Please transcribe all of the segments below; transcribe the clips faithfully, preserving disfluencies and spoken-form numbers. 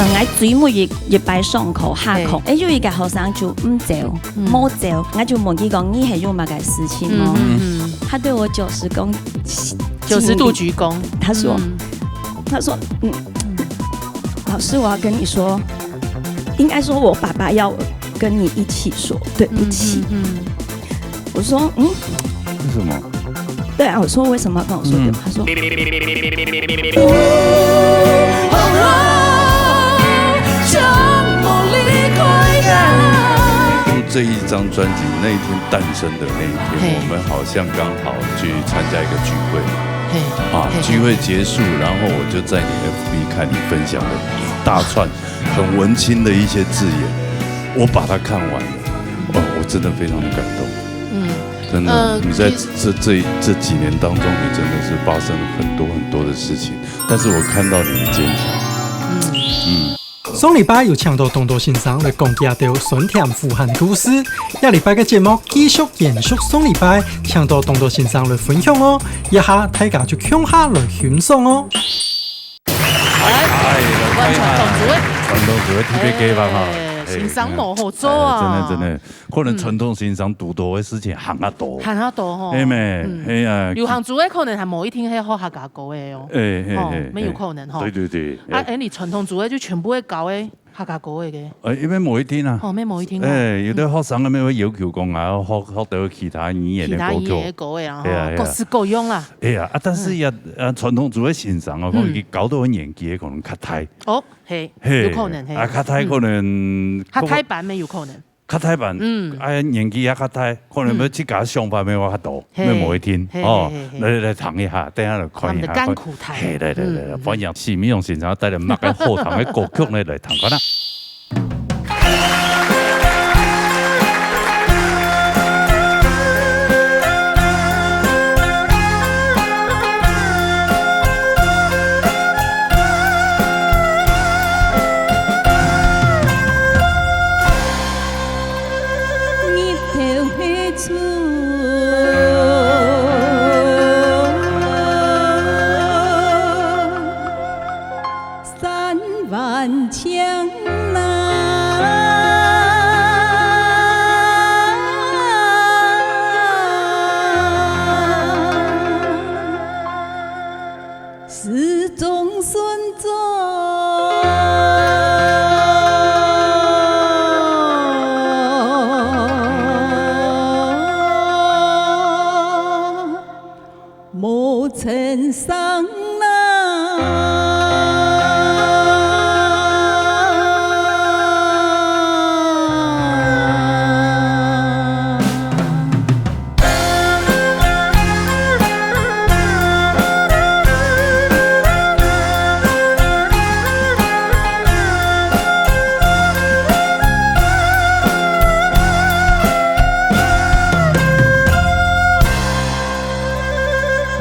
呃，𠊎最尾一，一擺上課，下課，嘿。誒，有一個學生就毋走，嗯。無走，𠊎就問佢講：「你係有麼个事情無？」嗯，嗯，嗯。他對我就是講，九十度鞠躬。他說，嗯。他說：「嗯，老師，我要跟你說，應該說我爸爸要跟你一起說對不起。」嗯，嗯，嗯。我說：「嗯？」為什麼？對啊，我說：「為什麼要跟我說對不起？」嗯。他說：錄這一張專輯，那一天誕生的那一天，嘿。我們好像剛好去參加一個聚會。嘿。啊，嘿，嘿。聚會結束，然後我就在你F B看你分享了一大串很文青的一些字眼，我把它看完了，哦，我真的非常的感動。嗯。真的，呃，你在其實這，這，這幾年當中，你真的是發生了很多很多的事情，但是我看到你的堅強。嗯。嗯。 上禮拜有請到東東先生來講佢兜酸甜苦鹹故事，這禮拜个節目繼續延續上禮拜，請到東東先生來分享哦。這下大家就共下來欣賞哦。哎，哎，來看一下。傳統組个。傳統組个特別計畫哈。哎，哎，先生無好做啊。哎，真的，真的。 可能傳統先生堵到个事情還較多。還較多吼。係咩？嗯。係啊。流行組个可能還無一定係學客家歌个哦。哎，嘿，吼，嘿，乜有可能吼。嘿。對，對，對。啊，哎。哎，你傳統組个就全部會教个客家歌个个。哎，因為無一定啊。哦，乜無一定哦。哎，有的學生啊，乜會要求講啊，學，學到其他語言个歌曲。其他語言个歌个啊，係啊，係啊。吼，各式各樣啦。係啊，啊，但是也，嗯。呃，傳統組个先生哦，可能佢教到个年紀可能較大。哦，係，係，有可能，係。啊，較大可能，嗯。較大班乜有可能。 較大班，嗯。哎，年紀也較大，可能要自家想法乜有較多，嗯。乜無一定，嘿，哦。嘿，嘿，嘿。來，來聽一下，等下來看一下。他們的甘苦談。嘿，來，來，來，來，嗯。歡迎許明勇先生帶來麼个好聽个歌曲呢，來聽看啊。 日頭下出山灣青藍。 始終順著母親聲啊。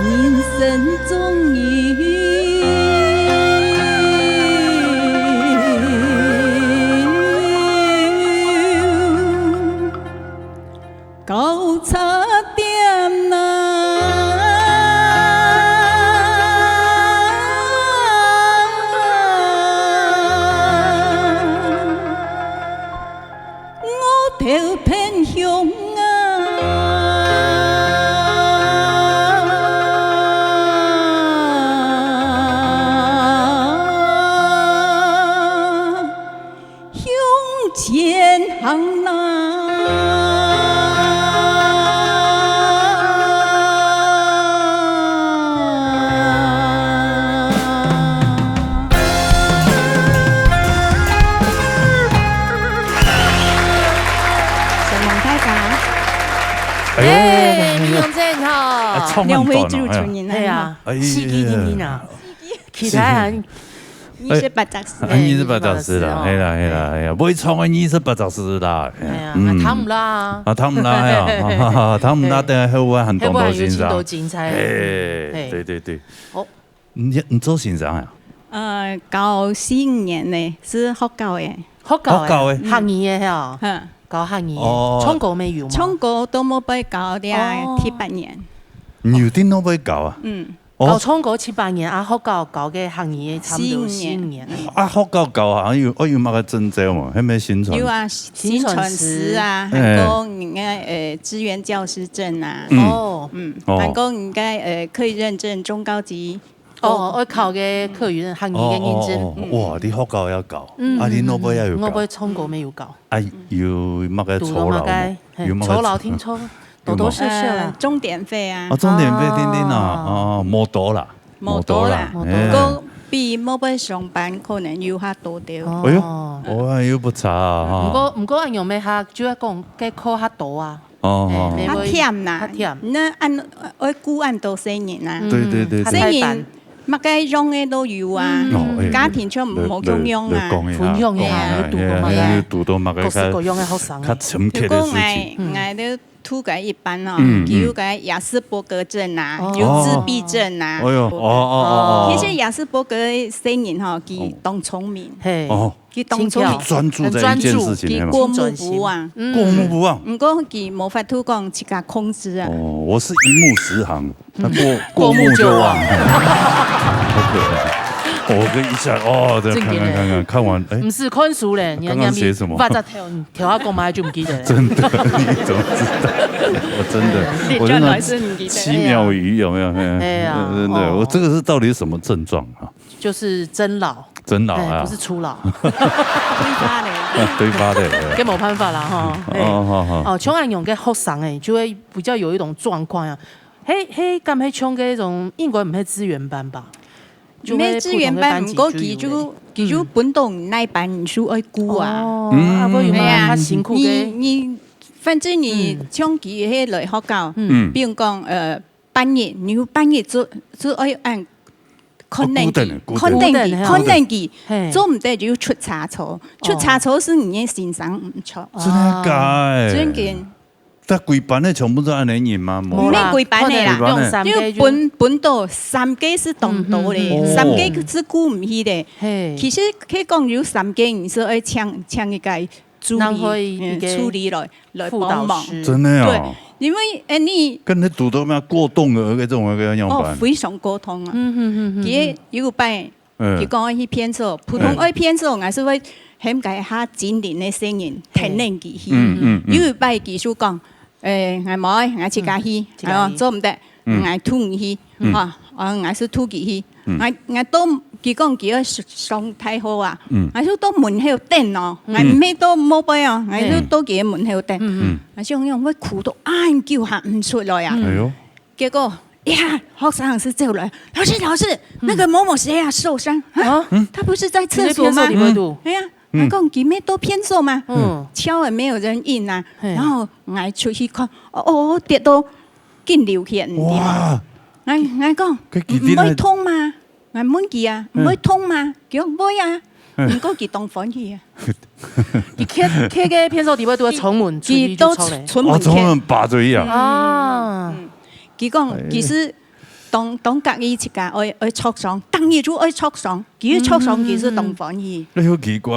人生總有 交叉點啊。我頭偏向啊。 向前行啊。承蒙大家。哎喲，哎，你用這个吼。哎，唱很短哦，兩位主持人啊。哎。對啊，哎呀。四季人人啊。其他人 二十八隻字。哎，二十八隻字啦，哎，二十八隻字哦。係啦，係啦，係啦，會唱个二十八隻字啦。哎呀，嗯。啊，聽毋罅啊。啊，聽毋罅呀，哈哈哈，聽毋罅，哎。等下後尾還當多精彩。後尾還有真多精彩。哎，哎。對，對，對。哦。你，你做先生啊？呃，教四五年呢，係學校个。學校个，學校个。客語个係哦。嗯。教客語个。哦。唱歌乜有無？唱歌都無愛教，這哦。第八年。你有定都無愛教啊？嗯。哦。教唱歌七八年，啊，學校教个客語个差不多四年。四年。啊，學校教啊，有，哦，有麼个證照無？係毋係薪傳？有啊，薪傳師啊，薪傳師。還有人家，呃，支援教師證啊。嗯。哦。嗯，哦。還有人家，呃，客語認證中高級。哦，愛考个客語認，客語个認證。哦，哦，哦，哦。哇，你學校也教，嗯，啊，你老爸也有教。嗯，嗯，嗯，老爸唱歌乜有教。啊，有麼个酬勞無？堵到麼个，嘿，有麼个酬勞聽說 多多少少啦。呃，鐘點費啊。哦，鐘點費定定啊，啊。哦，無多啦，無多啦，無多啦。無多啦。哎。毋過比老爸上班可能有較多兜。哦。哎喲，哦，又不差啊，哈。毋過，毋過恁樣乜較，就係講，該課較多啊。哦，哦。哎，哦。較忝啦。較忝。該恁，愛顧恁多細人啊。對，對，對，對。較大班。細人，麼个樣个都有啊。嗯。哦，哎，家庭就無共樣啊。來，來講一下，分享一下，講一下，你堵到麼个，哎，哎，你堵到麼个，各式各樣个學生。較深刻个事情。如果𠊎，嗯。𠊎都 讀个一般哦，嗯，嗯。佢有个亞斯伯格症啊，哦。有自閉症啊。哎喲，哦，哦，哦，哦。其實亞斯伯格个細人吼，佢當聰明。嘿。哦。佢當聰明。專注在一件事情，很專注。佢過目不忘。嗯。過目不忘。毋過佢無法度講自家控制啊。哦，我是一目十行，他過，嗯。過目就忘。過目就忘。好可愛。我跟一下，哦，再看看，真的。看看，看完，哎。毋使看書咧，你剛剛寫什麼？你，你，你， 頭下講麼个就毋記得了。真的，你怎麼知道？我真的，哎，我真的，你轉來是毋記得。七秒魚有沒有？哎，哎呀，真的，哦。我這個是到底是什麼症狀啊？就是臻老。臻老啊。哎，不是初老。對吧咧？對吧咧？這無辦法啦，吼。哎。哦，好，好。哦，像恁樣个學生，哎，就會比較有一種狀況啊。嘿，嘿，敢係像該種，應該毋係資源班吧？ 就會普通个班級就有咧。毋係資源班，毋過佢就，佢就分到哪班就愛顧啊。哦，嗯。啊，會有嘛，係啊，較辛苦个。你，你，反正你，嗯。像佢係來學校，嗯。比如講，呃，半日，你有半日做，做愛恁看等佢，哦，顧等，顧等。看等佢，顧等，嘿。看等佢，嘿。做毋得就出差錯，出差錯係你个先生毋著。哦。真的假的？真个。 但規班个全部都恁樣人嗎？無啦，毋係規班个啦，可能兩三個就，就分，分到三個係當多咧，嗯，嗯，嗯。三個係顧毋起咧。嘿。其實可以講有三個人係愛請，請一個助理，人可以一個，嗯，助理來，來幫忙。輔導師。真的哦。對，因為，呃，你跟你堵到咩過動兒那種那個樣板。哦，非常過動啊。嗯，嗯，嗯，嗯，嗯。佢有一擺 嗯。佢講愛去便所，普通愛便所，嗯。𠊎係會喊佢下精靈个聲音，嘿。跈等佢去。嗯，嗯，嗯。有一擺佢就講，欸，𠊎無愛，𠊎自家去，嗯，自家去。哎喲，做毋得，嗯。𠊎渡你去，嗯。吼，哦，𠊎係渡佢去。嗯。𠊎，𠊎到，佢講佢愛上，上大學啊，嗯。𠊎就到門口等哦，嗯。𠊎毋係到後背哦，𠊎就到佢个門口等。嗯。嗯。𠊎想講，𠊎苦到恁久還毋出來啊。嗯。哎喲。 結果，呀，學生係走來，「老師，老師，嗯。那個某某誰啊，受傷。」啊？啊？他不是在廁所嗎？你在便所裡面堵？哎呀，嗯。𠊎講，佢乜到便所嗎？嗯。敲也沒有人應啊。嘿。然後𠊎出去看，哦，哦，跌到緊流血，你知道嗎？哇。𠊎，𠊎講，該佢，「毋會痛嗎？」 𠊎問佢啊，嗯。「毋會痛嗎？」佢講，「毋會啊。」嗯。毋過佢當歡喜啊。佢企，企个便所裡背都愛窗門出去就出來。佢都窗門哦，窗門爬出去啊。啊。嗯。佢講，哎。其實當，當隔離自家愛，愛著傷，當日就愛著傷，佢著傷，嗯，嗯，嗯。其實當歡喜。那好奇怪，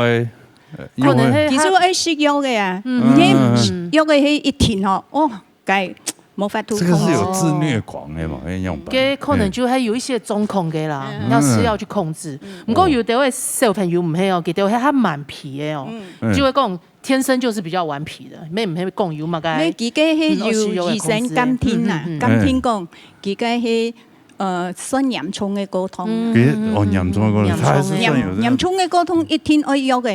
呃，可能係佢就愛食藥个啊，嗯。你嗯。藥个係一停吼，哦， 該無法度控制。這個是有自虐狂的嘛，哦。那樣吧。該可能就還有一些狀況个啦，嗯。要吃藥去控制。嗯。毋過有兜个小朋友毋係哦，佢兜還蠻皮个哦，嗯。就會講天生就是比較頑皮的，乜毋係講有麼个，該佢个係有醫生鑑定啊，嗯，嗯，嗯。鑑定講，佢个係，呃，算嚴重个過動啊。嗯，佢，哦，嚴重个過動，嗯，他還是算有這樣。嚴，嚴重个過動一定愛藥个，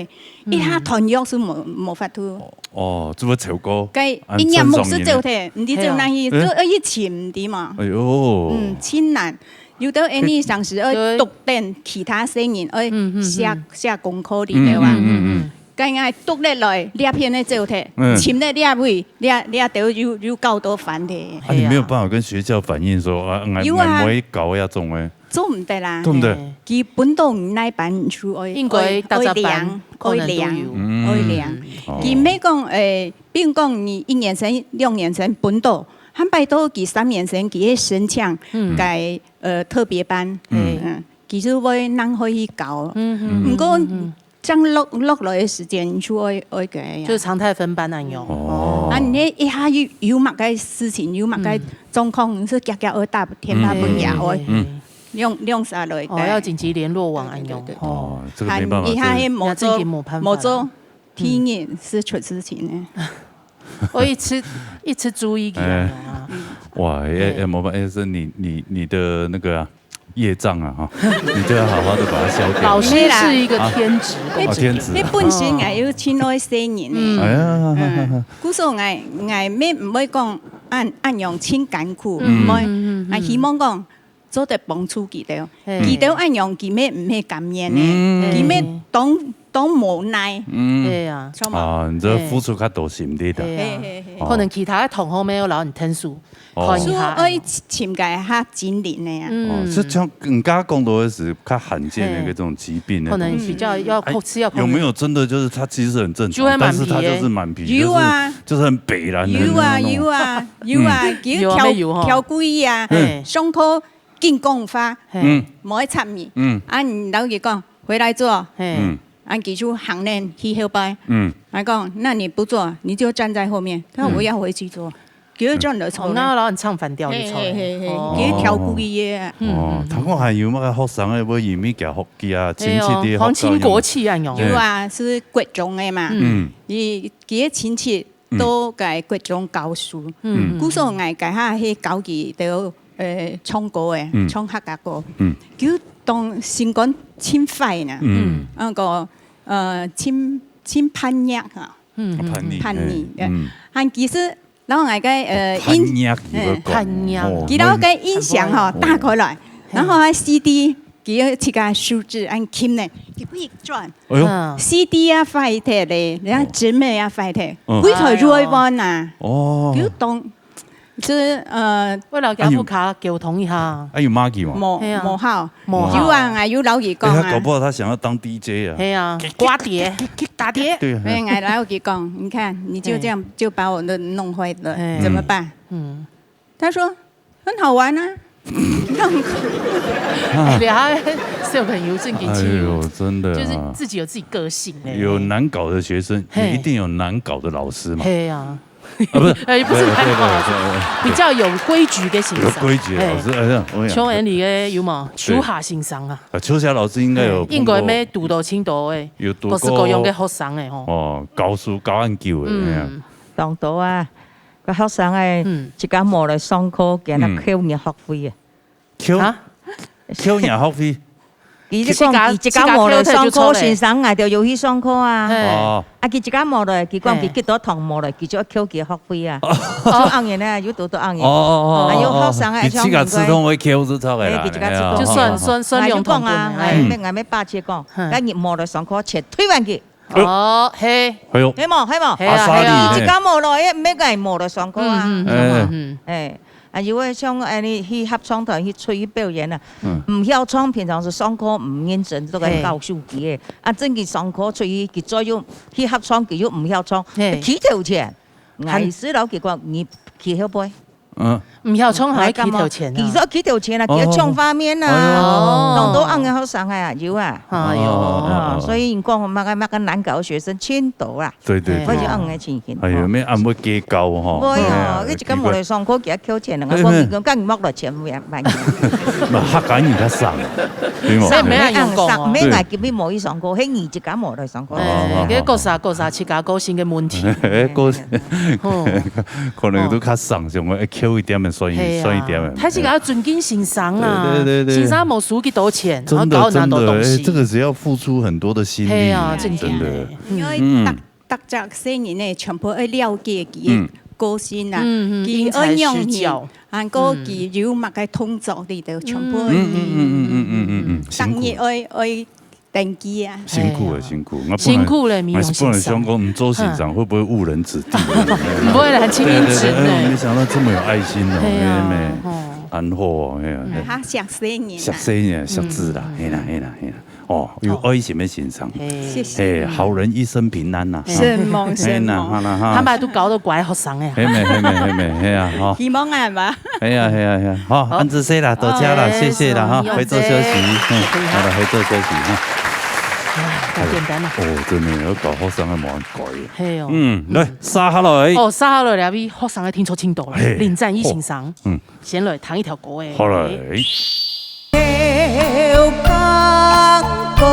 嗯。一下斷藥係無，無法度。 哦，這麼超過，該一年毋使走忒，毋知走哪去，嘿啊。就愛去尋，毋知嘛。哎喲。嗯，真難。有兜恁樣常時愛督等其他細人，愛寫，嗯，嗯，嗯。寫功課裡頭啊。嗯，嗯，嗯，嗯。該𠊎督得來，這片个走忒，嗯。尋得這位，這，這兜又，又搞到煩忒。啊，你沒有辦法跟學校反映說，啊，𠊎，有啊。𠊎無去搞那種个。 做毋得啦。做毋得。嘿。佢分到哪班就愛，應該大家班愛，愛領，可能都有。愛領，嗯。愛領。哦。佢毋係講，誒，比如講你一年生、兩年生分到，還拜託佢三年生佢去申請，嗯。該，呃，特別班。嗯。嗯，佢就會另外去搞。嗯，嗯，嗯，嗯。毋過，嗯，嗯。 正落，落來个時間就愛，愛該樣。就是常態分班恁樣。哦。啊，你一下有，有麼个事情，有麼个狀況，嗯。係遽遽愛打電話分佢愛。嗯，嗯，嗯，嗯。兩，兩儕來个。哦，要緊急聯絡網恁樣。對，對，對，對。哦，這個沒辦法，還有一下，這，該無做，那這個沒辦法啦。無做，天然是出事情个。嗯。我一直，一直注意佢啊。哎。哇，哎，哎，沒辦法，哎，是你，你，你的那個啊，業障啊，哈，你就要好好地把它消掉。老師是一個天職，啊。公主。哦，天職啊。你本身也有親愛細人呢。嗯。哎呀，嗯。故所𠊎，𠊎乜毋會講恁，恁樣親艱苦，嗯。毋會。嗯，嗯，嗯。啊，希望講 做得幫助佢兜。嘿。佢兜恁樣，佢乜毋係甘願个，嗯。佢乜當，當無奈。嗯。對啊。著無？啊，你這付出較多心力个。嘿啊。嘿，嘿，嘿。哦。可能其他同學沒有老你天數，哦。看一下。所以愛尋个較精靈个啊。嗯。哦，這像你剛剛講到的是較罕見的一個這種疾病的東西。嘿。可能比較要控，哎，是要控制。有沒有真的就是他其實很正常，就會蠻皮的。但是他就是蠻皮，有啊。就是，就是很北爛的那種。有啊，有啊，有啊，嗯。佢有啊，挑，有吼。挑故意啊，嘿。上課 緊講話，嘿。嗯。無愛插你。嗯。啊，你摎佢講，「回來做。」嘿。嗯。啊，佢就行呢，去後背。嗯。啊，講，「那你不做，你就站在後面。」他說，「嗯。我要回去做。」佢就站在後面。哦，那老闆唱反調就出來。嘿，嘿，嘿，嘿，哦。佢挑故意个。嗯，哦，嗯，嗯。聽講還有麼个學生个，會因為佢學，佢啊，親戚的學校有。嘿哦，皇親國戚恁樣。有啊，係國中个嘛。嗯。佢，佢个親戚 嗯。到該國中教書。嗯。故所𠊎該下係教佢兜，呃，唱歌个，嗯。唱客家歌。嗯。佢當心肝盡壞呢。嗯。那個，呃，盡，盡叛逆啊。嗯。啊，叛逆，叛逆，嘿，呃，嗯。還其實，然後𠊎个，呃，叛逆，印，佢會講，嘿。叛逆。哦，佢摎个音響吼，哦。打開來，嘿。然後還CD，佢有自家收製，恁近呢，佢不會轉。 哎喲。嗯。CD啊壞忒咧，然後紙尾啊壞忒，哦。歸台就愛換啊。哦。就當，就，呃，為了佮屋下溝通一下。啊，有罵佢無？無，係啊。無效。無效。有啊，𠊎有摎佢講啊。哎，他搞不好他想要當DJ啊。係啊，掛碟，打碟。對啊。哎，𠊎摎佢講，你看，你就這樣，哎。就把我的弄壞了，哎。怎麼辦？嗯。 他說：「很好玩啊。」哎，你看，小朋友正經氣哦。哎喲，真的啊。就是自己有自己個性嘞。有難搞的學生，嘿。也一定有難搞的老師嘛。嘿啊。啊，不是。哎，不是難搞老師，對，對，對，對，對。比較有規矩的先生。有規矩的老師，嘿。哎呀，我跟你講。像恁樣个有無？對。秋霞先生啊。啊，秋霞老師應該有碰過。嘿，應該乜堵到盡多个，有堵過。各式各樣个學生个吼。哦，教書教恁久个，嗯。哎呀。當多啊。 該學生个，嗯。自家無來上課，今日扣人學費啊。扣？啊？扣人學費？佢就講，自家，佢自家無來上課，自家扣忒就錯了。先生𠊎兜有去上課啊。嘿。哦。啊，佢自家無來，佢講，嘿。佢幾多堂無來，佢就愛扣佢學費啊。哦。就恁樣呢，有堵到恁樣。哦，哦，哦，哦，哦。還有學生个，佢自家自動會扣就著个啦。哎，佢自家自動。哎呀，就算，哦，哦。算，算兩堂分的，哎。𠊎就講啊，𠊎，𠊎，𠊎乜巴結講，嗯。該你無來上課，錢退還佢。 哦，嘿。哎喲。係無？係無？係啊，阿莎莉，係啊。嘿。自家無來，毋係講無來上課啊。嗯，嗯，嗯。哎，啊，有个像，哎，你去合唱團去出去表演啊，嗯。毋曉唱，平常時上課毋認真，都在搞手機个。嘿。啊，正經上課出去，佢做又，去合唱，佢又毋曉唱，嘿。去偷錢。還，𠊎係摎佢講，你去後背。 嗯。毋曉唱還愛去偷錢啊。其實去偷錢啊，哦。去搶畫面啊。哎喲。當多恁樣个學生啊，有啊。哎喲。哦，哦，哦。啊，所以你講麼个，麼个難搞个學生盡多啊。對，對，對。會有恁樣个情形。哎喲，哦。乜恁會計較吼。會哦，哎呀，佢一個無來上課，佢愛扣錢，人家講，哎，哎。你講，你莫來錢，毋要，毋要。嘛，客家人較省，對無？所以毋係恁樣講哦。毋係，𠊎今日無去上課，係你一個無來上課。哎，哦，哦，哦。該各儕，各儕自家個性个問題。哎，各，哦。可能都較省，想講，哎，扣一點仔，算一，係啊。算一點仔。但係愛尊敬先生啊，對，對，對，對。先生無收幾多錢，然後搞恁多東西。真的，真的，哎，這個是要付出很多的心力，係啊，真的。真的。哎。因為逐，嗯。逐隻細人呢，全部愛了解佢个個性啊，嗯。嗯，嗯，嗯，佢愛仰形，因材施教。還過佢有麼个動作裡頭，全部愛，嗯，嗯，嗯。逐日愛，愛 登記啊。辛苦了，哎呀。辛苦。𠊎本來，辛苦了，美容先生。𠊎係本來想講，嗯，做先生會不會誤人子弟？嗯。毋會啦，盡認真的。對，對，對，哎喲，沒想到這麼有愛心哦，哎呀，妹妹，吼。恁好哦，哎呀，嗯。哎，佢惜細人啊。惜細人，惜子啦，嗯。係啦，係啦，係啦。哦，有愛心的先生。哦。嘿。謝謝。嘿，好人一生平安吶，哈。承蒙，承蒙。係啦，好啦，哈。佢兜都教到乖學生个。係咩，係咩，係咩，係啊，吼。希望啊，係嘛？ 係啊，係啊，係啊。好，好。恁仔細啦，多謝啦，好，謝謝啦，哈，哎，回座休息，嗯，好了，回座休息，哈。哎，太簡單了。哦，真的，要搞學生个無恁乖耶。係哦。嗯，來，接下來。哦，接下來這位學生个聽眾盡多了，嘿。林展翼先生，哦，嗯。先來彈一條歌誒。好來。有感覺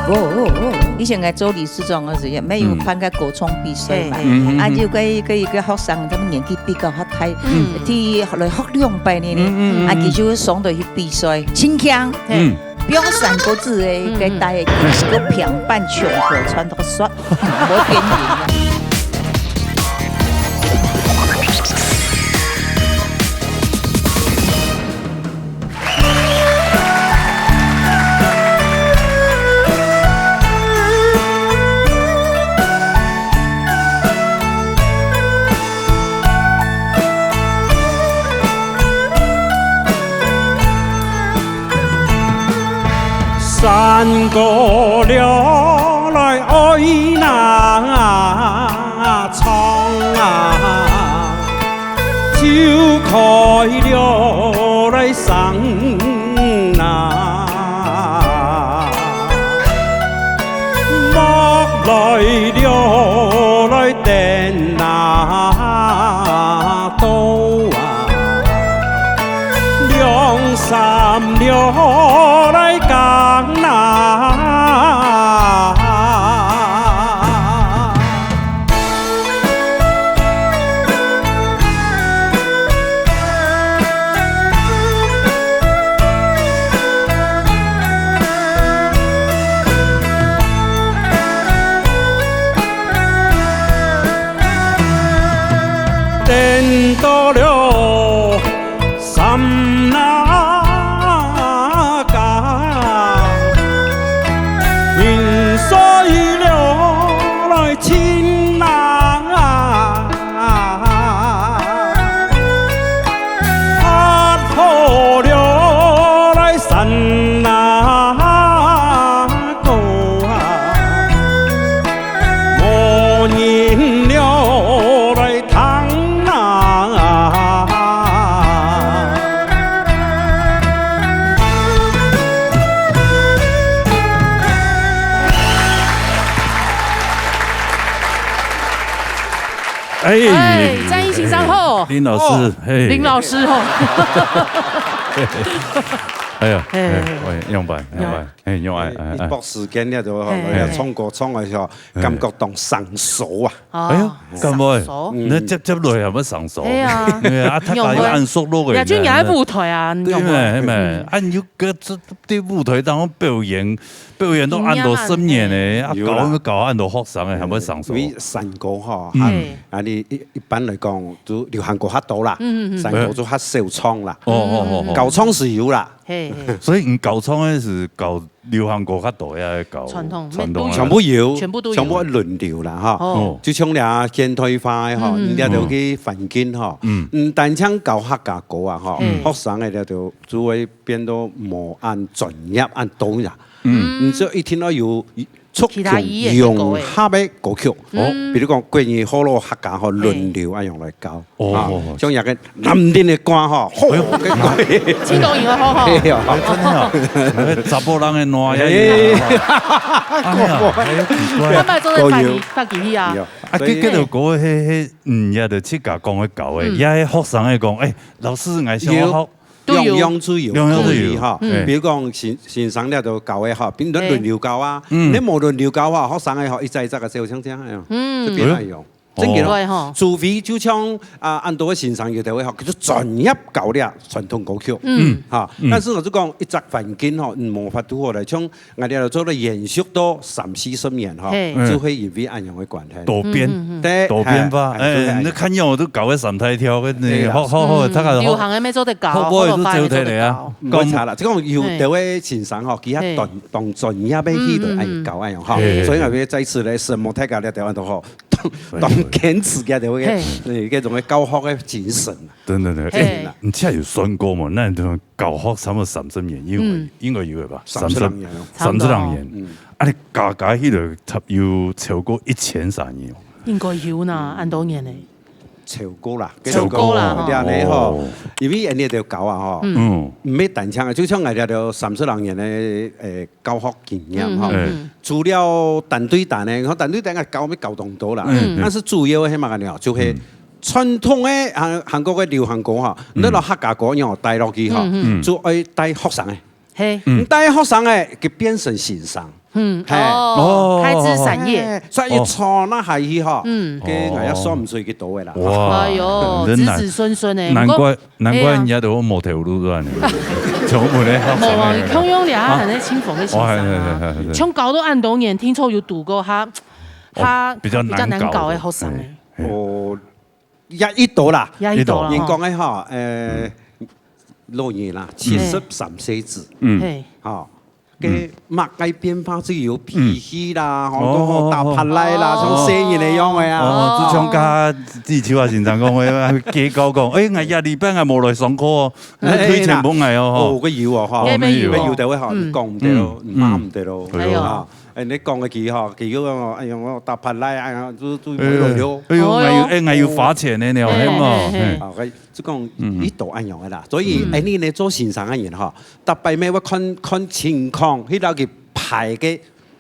無？以前𠊎做理事長个時節，乜有辦个歌唱比賽嘛。嗯。嗯，嗯，啊，嗯。就个，个，个學生，他們年紀比較較大，嗯。去來學兩擺呢，呢。嗯，嗯，嗯，啊，嗯。佢就會上到去比賽，真強。嗯。不用閃過子个，嗯，嗯。个帶，佢个平板全部穿到刷，無變形啊。 山歌了來愛哪唱啊， 酒開了來生啊，莫來了來等啊，到啊，兩三了來講啊。 等到了 三那家，人睡了來親啊，發好了來山那高啊，無人了來聽啊。 哎，哎，張一先生好。林老師，哦。嘿。林老師好。哎呀，嘿。哎，喂，仰般，仰般，哎，仰般，哎，哎。一駁時間了，就好，嘿。來唱歌唱个時候，嘿。感覺當生疏啊。哦，哎呀，敢會？生疏。嗯。你接接落去還會生疏？哎呀。哎呀，啊，大家又恁熟絡个，也就你在舞台啊，對嘛，你懂嗎？對嘛。啊，你又摎這，在舞台當中表演， 表演都恁多十年了，啊，有啦。教，教恁多學生个，還會生疏。因為山歌吼，嗯。啊，啊，你一，一般來講，就流行歌較多啦，嗯，嗯，嗯。山歌就較少唱啦。哦，哦，哦，哦。教唱係有啦。嘿，嘿。所以你教唱个係教流行歌較多，也教傳統，傳統个？全部有，全部都有。全部輪流啦，哈。哦。就像這現代化个吼，嗯，嗯。你這兜个環境吼，嗯。嗯，單淨教客家歌啊，吼，嗯。學生个這兜就會變到無恁專業，恁多啦。 嗯。你就一定愛有族群融合个歌曲。其他語言个歌个。哦。嗯。比如講國語、學老、客家吼，嘿。輪流恁樣來教。哦，啊，哦，哦。像這个男人个歌吼，吼，哎喲。个歌。真个有好吼。哎喲。哎，真个哦。哎，查埔人个爛仔。哎。哎呀，哎呀，奇怪。咱嘛做得發起，發起去啊。有。啊，所以這，這條歌，嘿，嘿，嗯，也就自家講个教个，嗯。也係學生个講，哎，老師，𠊎想要學。有。 都有。樣樣都有，樣樣都有。可以哈。嗯。比如講先，先生這兜教个哈，變成輪流教啊。嗯。你無輪流教啊，學生个吼，一隻一隻个走像這樣，嗯。就變恁樣。哦。真个咯。對吼。除非就像，啊，恁多个先生有兜个吼，佢就專業教這傳統歌曲。嗯。哈，嗯。但是𠊎就講一隻環境吼，嗯，無法度好來，像 𠊎兜做了延續到三四十年吼，嘿。嗯。就會因為恁樣个關係。多變，嗯，嗯，嗯。對，多變化。嘿，哎，就係恁樣。你看樣，𠊎都教个三大調，个，哎呀。好，好，好，嗯，大家好。流行个乜做得教，學老个乜做得教。毋會差啦，就講有兜个先生吼，佢較當，嘿。當專業个去到愛教恁樣吼。嗯，嗯，嗯。嘿。所以𠊎愛再次來承蒙大家這兜恁樣吼，當，當堅持个這兜个，嘿。呃，這種个教學个精神。等等等，嘿。哎，你這下有算過無？該你 教學差不多三十年，應該，嗯。應該有个吧？三十，三十零年哦。三十零年。差不多。嗯。啊，你加加起來，差，有超過一千儕年哦。應該有啦，恁多年咧。超過啦，超過啦，吼。這呢，吼，哦。因為𠊎兜教啊，吼，嗯。毋係單淨个，就像𠊎兜三十零年个，誒，教學經驗，吼。嗯，嗯，嗯。除了單對單个，你看單對單个教，乜教當多啦。嗯，嗯。但是主要个係麼个呢？就係，嗯。 傳統个韓，韓國个流行歌吼，嗯。你摎客家歌樣帶落去吼，嗯，嗯。就愛帶學生个。嘿，嗯。你帶學生个，佢變成先生。嗯，嘿。哦，哦。開枝散葉。嘿，所以坐那下去吼，嗯。該𠊎也算毋出幾多个啦。哇，哎喲，真難。子子孫孫呢，難怪，毋過，難怪人家都無頭路啊，你們。哎呀。全部咧學生个。無啊，你共樣咧，啊。恁樣清風个先生啊。哇，嘿，嘿，嘿，嘿。像教到恁多年，聽說有堵過較，哦，較，比較難搞的。比較難搞的學生欸。嘿，嘿。哦， 也遇到啦。也遇到啦，人講个吼，吼。呃，嗯。老人啦，七十三歲子，嗯。嘿。吼，嗯。該麼个變化就有脾氣啦，嗯。吼，哦，講吼打哦，哦。牌來啦，哦。像細人个樣个啊。哦，就像剛剛志秋啊先生講个，啊，計較講，哎，𠊎這禮拜𠊎無來上課哦，你退錢分𠊎哦，吼。哎，哎，哦，該有哦，吼。該有。該有个話，嗯。你講毋得咯，嗯。罵毋得咯，哎喲。啊。 哎，你講个佢吼，佢又講，哎喲，我打牌來，哎呀，就，就，哎喲，哎喲，哦喲。哎喲，哎，𠊎有罰錢个呢，嘿，係無？嘿，嘿。嘿。啊，哎，就講，嗯。一到恁樣个啦。所以，嗯。哎，你呢，做先生个人吼，逐擺乜愛看，看情況，去到佢排个，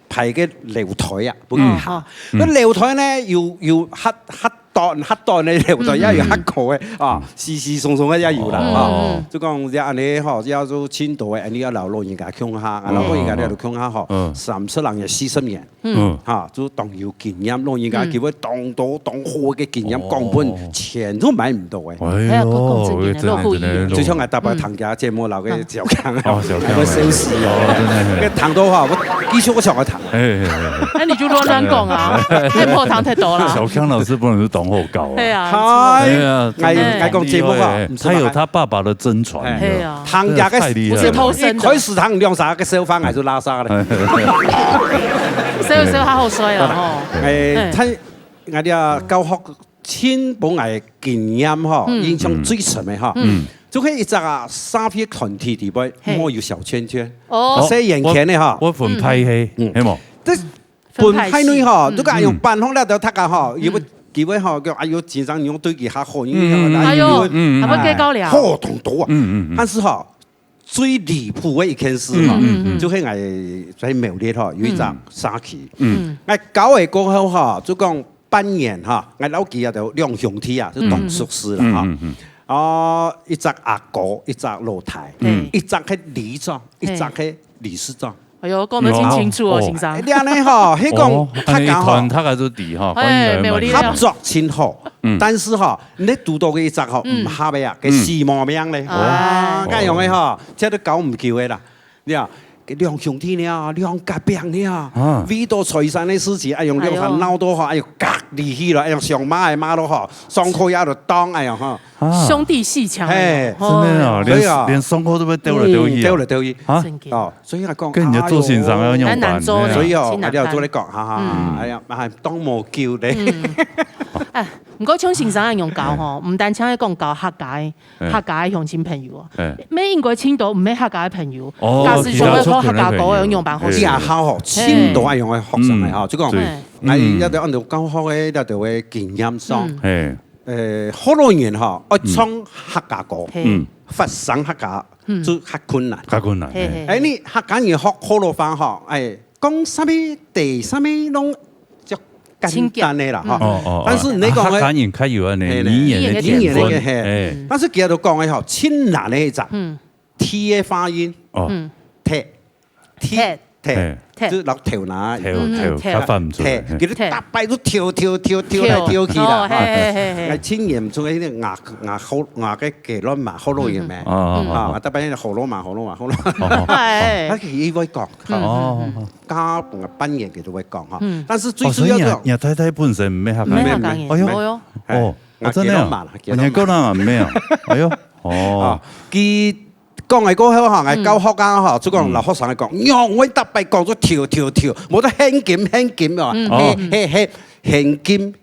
排个樓梯啊，分佢行。嗯。哦。該樓梯呢，有，有較，較短，較短个樓梯，嗯。也有較高个，啊，嗯。四四鬆鬆个也有啦，哦。啊。嗯，嗯。就講這恁樣吼，也就盡多个，哎，你愛摎老人家共下，啊，摎老人家了就共下吼，嗯。三十零年、四十年。 嗯。嗯。哈，就當有經驗，老人家，嗯。佢會當多當好个經驗，哦。講分錢都買毋到个。哎喲，哎呀，講，講真个，真个，老古人。真个，真个，就像𠊎逐擺聽佢節目，嗯。摎个小康啊，哦，小康，還會笑死哦。哦，真的，嘿。該聽到哈，我繼續我想要聽。哎，哎，哎，哎。那你就亂亂講啊，哎，哎，哎。哎，莫聽太多啦。小康老師本來就當好搞啊。對啊，哎呀，哎，真的。哎，講節目啊，哎，毋係嘛。他有他爸爸的真傳，哎。對啊。 聽佢个，太厲害了。毋係偷生个。一開始聽兩三個笑話，𠊎就拉撒了。所以，所以較好睡了吼。哎，嗯。他，𠊎這教學盡分𠊎經驗吼，嗯。印象最深个吼，嗯。就係一隻啊，社會團體裡背，嘿。莫有小圈圈。哦。細圓圈个吼。我，我分派系，嗯。係無？這 分派系。分派內吼，嗯。就講哎喲，嗯。班上了頭大家吼，嗯。佢會，佢會吼，講，哎喲，先生你用對佢較好，因為吼，嗯，嗯，哎喲，嗯，嗯，嗯。還會計較了。好動刀啊。嗯，嗯，嗯。但是吼，最離譜个一件事吼，嗯，嗯，嗯。就係𠊎在苗栗吼，有一隻社區。嗯。嗯。𠊎教會過後吼，就講半年吼，𠊎摎佢啊，就兩兄弟啊，就當熟識了吼。嗯，嗯，嗯。哦，一隻阿哥，一隻老弟，嗯。一隻係里長，一隻係理事長。 哎喲，講得真清楚哦，哦。先生。哎，你恁樣吼，係講哦，大家吼，恁樣一團大家都知吼，哎，關係蠻，沒有力量。合作真好，嗯。但是吼，你堵到个一隻吼，嗯。毋合个啊，該死無命咧。嗯。啊。哦。該樣个吼，這都搞毋久个啦。你啊，兩兄弟呢，兩家伯呢，啊。為到財產个事情，哎喲，哎喲。兩儕鬧到吼，哎喲，隔離去了，哎喲，想罵也罵到吼，上課也都當，哎喲，吼。 啊。兄弟鬩牆那種。嘿。真的啊，哦。連，對啊。連上課都會鬥來鬥去啊。嗯，鬥來鬥去。啊？真的。哦，所以𠊎講，跟人家做先生要用哎喲。難做呢，所以哦，真難辦。𠊎就做你講，哈哈，嗯。哎呀，啊，當無救咧。嗯。哎，毋過像先生恁樣教吼，嗯。毋單淨係講教客家个，嗯。客家个鄉親朋友哦。嗯。乜應該盡多毋係客家个朋友，哦，假使想要學客家歌，其他族群个朋友。愛用仰般學習？這下吼，盡多愛用个學生个吼，嗯。就講，對。嗯。哎，嗯。這就按照教學个，這就个經驗上。嗯。嘿。 呃，學老人吼，愛唱客家歌，嗯。嘿。嗯。發聲客家，嗯。就較困難。較困難，嘿，嘿。嘿。哎，你客家人學學老話吼，哎，講啥物，對啥物，攏較簡單个啦，吼。嗯。哦，哦，哦。但是你講个，啊，客家人較有恁樣，嘿，語言个語言个，天分，嘿。哎。但是佢都講个吼，盡難个一隻，嗯。T个發音，哦。嗯。T。 T，T，T，嘿。就摎頭那，頭，嗯，頭，頭啦。較發毋出來，嘿。T，T，佢就逐擺都跳，跳，跳，跳來跳去啦，哦，嘿，嘿，嘿，嘿。𠊎親眼目中个該個牙，牙好，牙个雞卵嘛，好肉圓咩？嗯，嗯。哦，哦，哦，哦。啊，逐擺該個好肉嘛，好肉嘛，好肉嘛。哦，哦。哎。啊，佢會講，嗯，哦，嗯，嗯。哦。加半年佢都會講哈。嗯。但是最主要个，哦，所以若，若太太本身毋係客家人。毋係客家人，哎喲。哦喲。哎，哦，真的啊。牙雞卵嘛啦，雞卵嘛。哦，你講那毋係啊？哎喲，哦。啊，佢 講个過後吼，𠊎教學啊吼，嗯。就講摎學生講，嗯。仰會逐擺講做跳跳跳，無得現金現金哦，嗯。嘿，嘿，嘿，現金，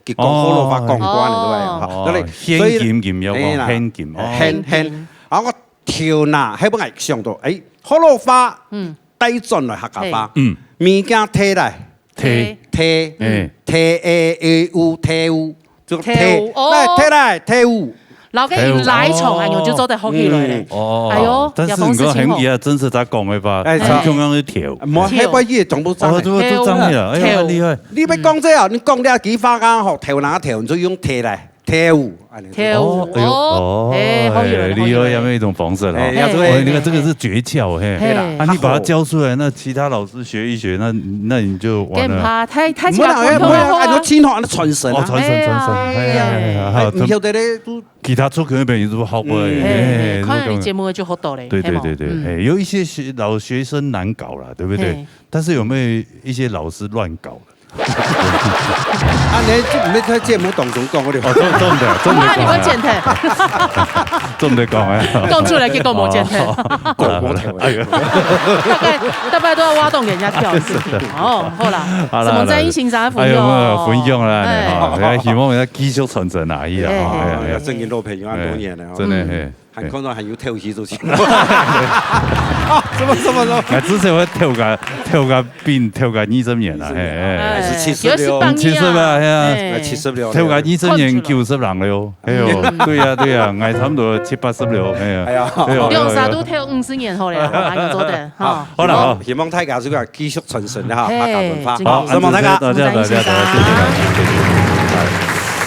佢講學老話講慣了，哦。對吧？哦，對不對？所以，現金金要講，嘿啦，現金，哦。現，現。現金。然後我跳那，還不愛想到，哎，學老話，嗯。帶轉來客家話，嘿。嗯。物件提來， 提。提。提，嗯。提，A，A，U，提有，就提。提有，哦。來，提來，提有。然後跟你拉長，提有。哎喲，就做得好起來咧。嗯。哦，哎喲，但是你講很厲害，也放事情吼。真是他講的吧，哎，他同樣是跳。無，跳。那個也全部上來。哦，就，就上去了，哎喲，提有。很厲害。你要講這樣，你講了幾番啊，吼，跳哪跳，你就用提來。跳舞，恁樣。跳舞，哦，哎呦，哦，哦，哎，好有人，哎，好有人。你又有一種方式了哈。哎，要这个，哦，那个，这个是诀窍，嘿。嘿。啊，你把它教出来，那其他老师学一学，那，那你就完了。更怕，太，太，我哪会，我哪会，哎，都听好，那传神啊。哦，传神，哎呀，传神，哎呀，哎呀，哎呀，哎，还有，你晓得嘞，都其他出去那边也是好过，嗯。哎，哎，哎，看了你节目就好多嘞，对，对，嘿嘛？对，对，嗯。哎，有一些学，老学生难搞啦，对不对？嘿。但是有没有一些老师乱搞的？啊，你就毋要在节目当中讲，我就哦，重，重点，重点讲啊。啊，你会剪掉。重点讲啊。讲出来，结果无剪掉。哦，讲无掉。哎呀。大概，大概都要挖洞给人家跳，是不是？哦，好啦。好啦，什么在一行啥朋友？哎呦，分享啦，哎。哈，哎，希望人家继续传承下去啦，哎，哈，哎，哎，哎。正经老朋友啊，哎，多年了，哈。真的，嗯。嘿。 还看到还有跳戏做戏。啊，什么，什么，什么？哎，之前我跳个，跳个兵，跳个二十年了，嘿，哎。哎，是七十了。有一百年啊。七十了，嘿啊。哎。哎，七十了。跳个二十年，九十人了哟。哎呦，嗯。对呀，对呀，俺差不多七八十了，哎呀。哎呀。哎呦，哎呦，哎呦。两三都跳五十年好了，还能做得，哈。好了，好。希望大家这个继续传承哈，嘿，客家文化。真的。好，希望大家。多谢大家，多谢大家，谢谢大家，谢谢大家。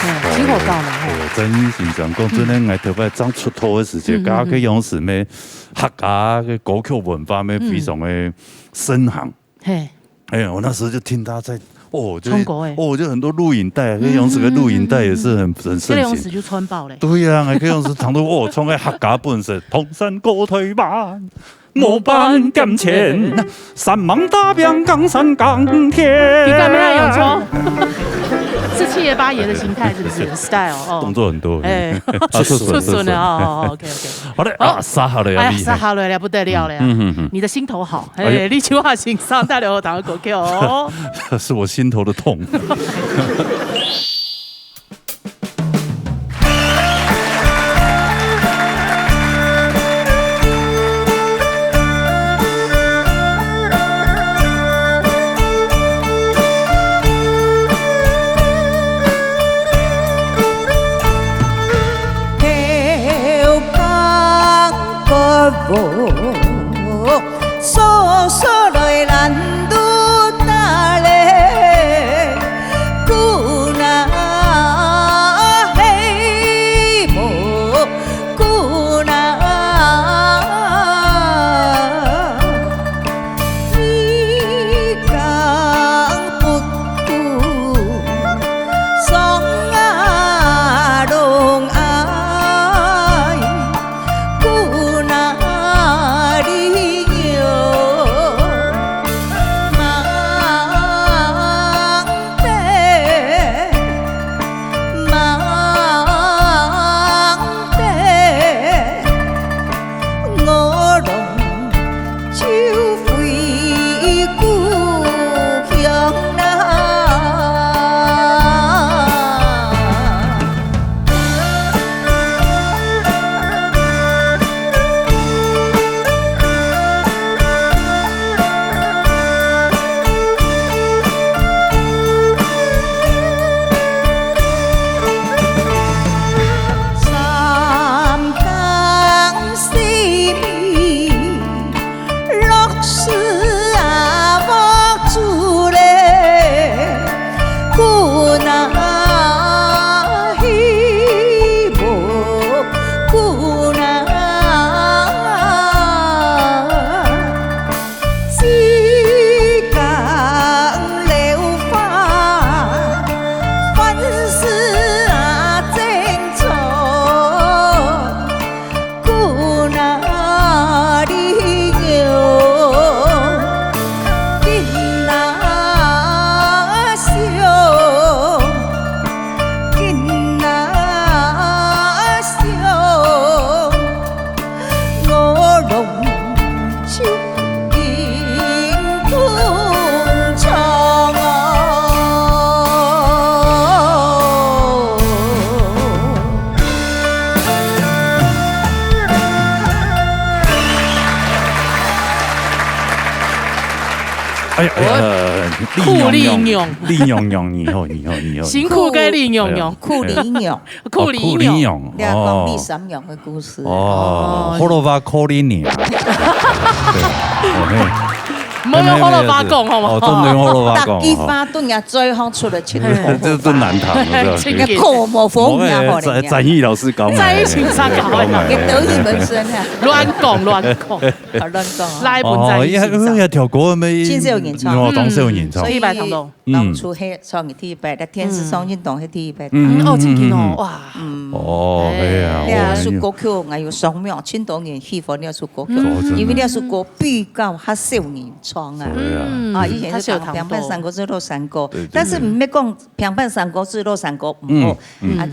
嗯，辛苦到了，嘿。哎呦，真心想讲，真的，嗯。俺特别刚出道的时间，嗯，嗯，嗯。刚刚跟杨姊妹 客家个歌曲文化咩，嗯。非常个盛行。嘿。哎，我那时候就听他在，哦，就，唱歌欸。哦，就很多录影带，嗯，跟杨姊个录影带也是很，嗯，嗯。很盛行。这个杨姊就穿爆嘞。对呀，还可以用是唱到，哦，唱个客家本色，唐山过台湾，模板点钱，三芒大饼，江山港铁。你干嘛要用错？是七爷八爷的心态，是不是？Style，哦。动作很多。哎。啊，是，是，是，是，是。哦，哦，OK，OK。 好嘞，好。啊，杀好了呀，哎呀，厉害。杀好了呀，不得了了呀。嗯，嗯，嗯。你的心头好，哎呦。哎，你就要欣赏大家有堂的歌曲哦。是我心头的痛。哎呀，哎呀，李娘娘，李娘娘，你好，你好，你好。辛苦个李娘娘。哎呀。苦李娘。苦李娘。哦，苦李娘，你要讲李三娘个故事。哦，哦。好了吧，苦李娘。对，哦，嘿。毋好用學老話講，好無？哦，都用學老話講，逐句話都人家最好出來，真好。這，這難談，是吧？真个。人家口無縫，無，人家好，人家。在，在意老師講的，在意先生講的。講的。給得意門生啊。亂講，亂講。好，亂講啊。來，本在意先生。哦，因為，因為條歌咩，先生有演唱。哦，當時有演唱。嗯，所以第一擺聽到。 嗯。當初係唱个第一擺，在電視上運動係第一擺。嗯，哦，真个哦，嗯，嗯。哇。嗯。哦，哎呀，哎呀，哦，這首歌曲，哎喲，傷感，真多人喜歡這首歌曲，嗯。哦，真的。因為這首歌比較較少人唱啊。對啊。嗯。啊，以前係較少聽到。平，平板山歌、智樂山歌，對，對，但是毋係講平板山歌、智樂山歌毋好，嗯，嗯。啊，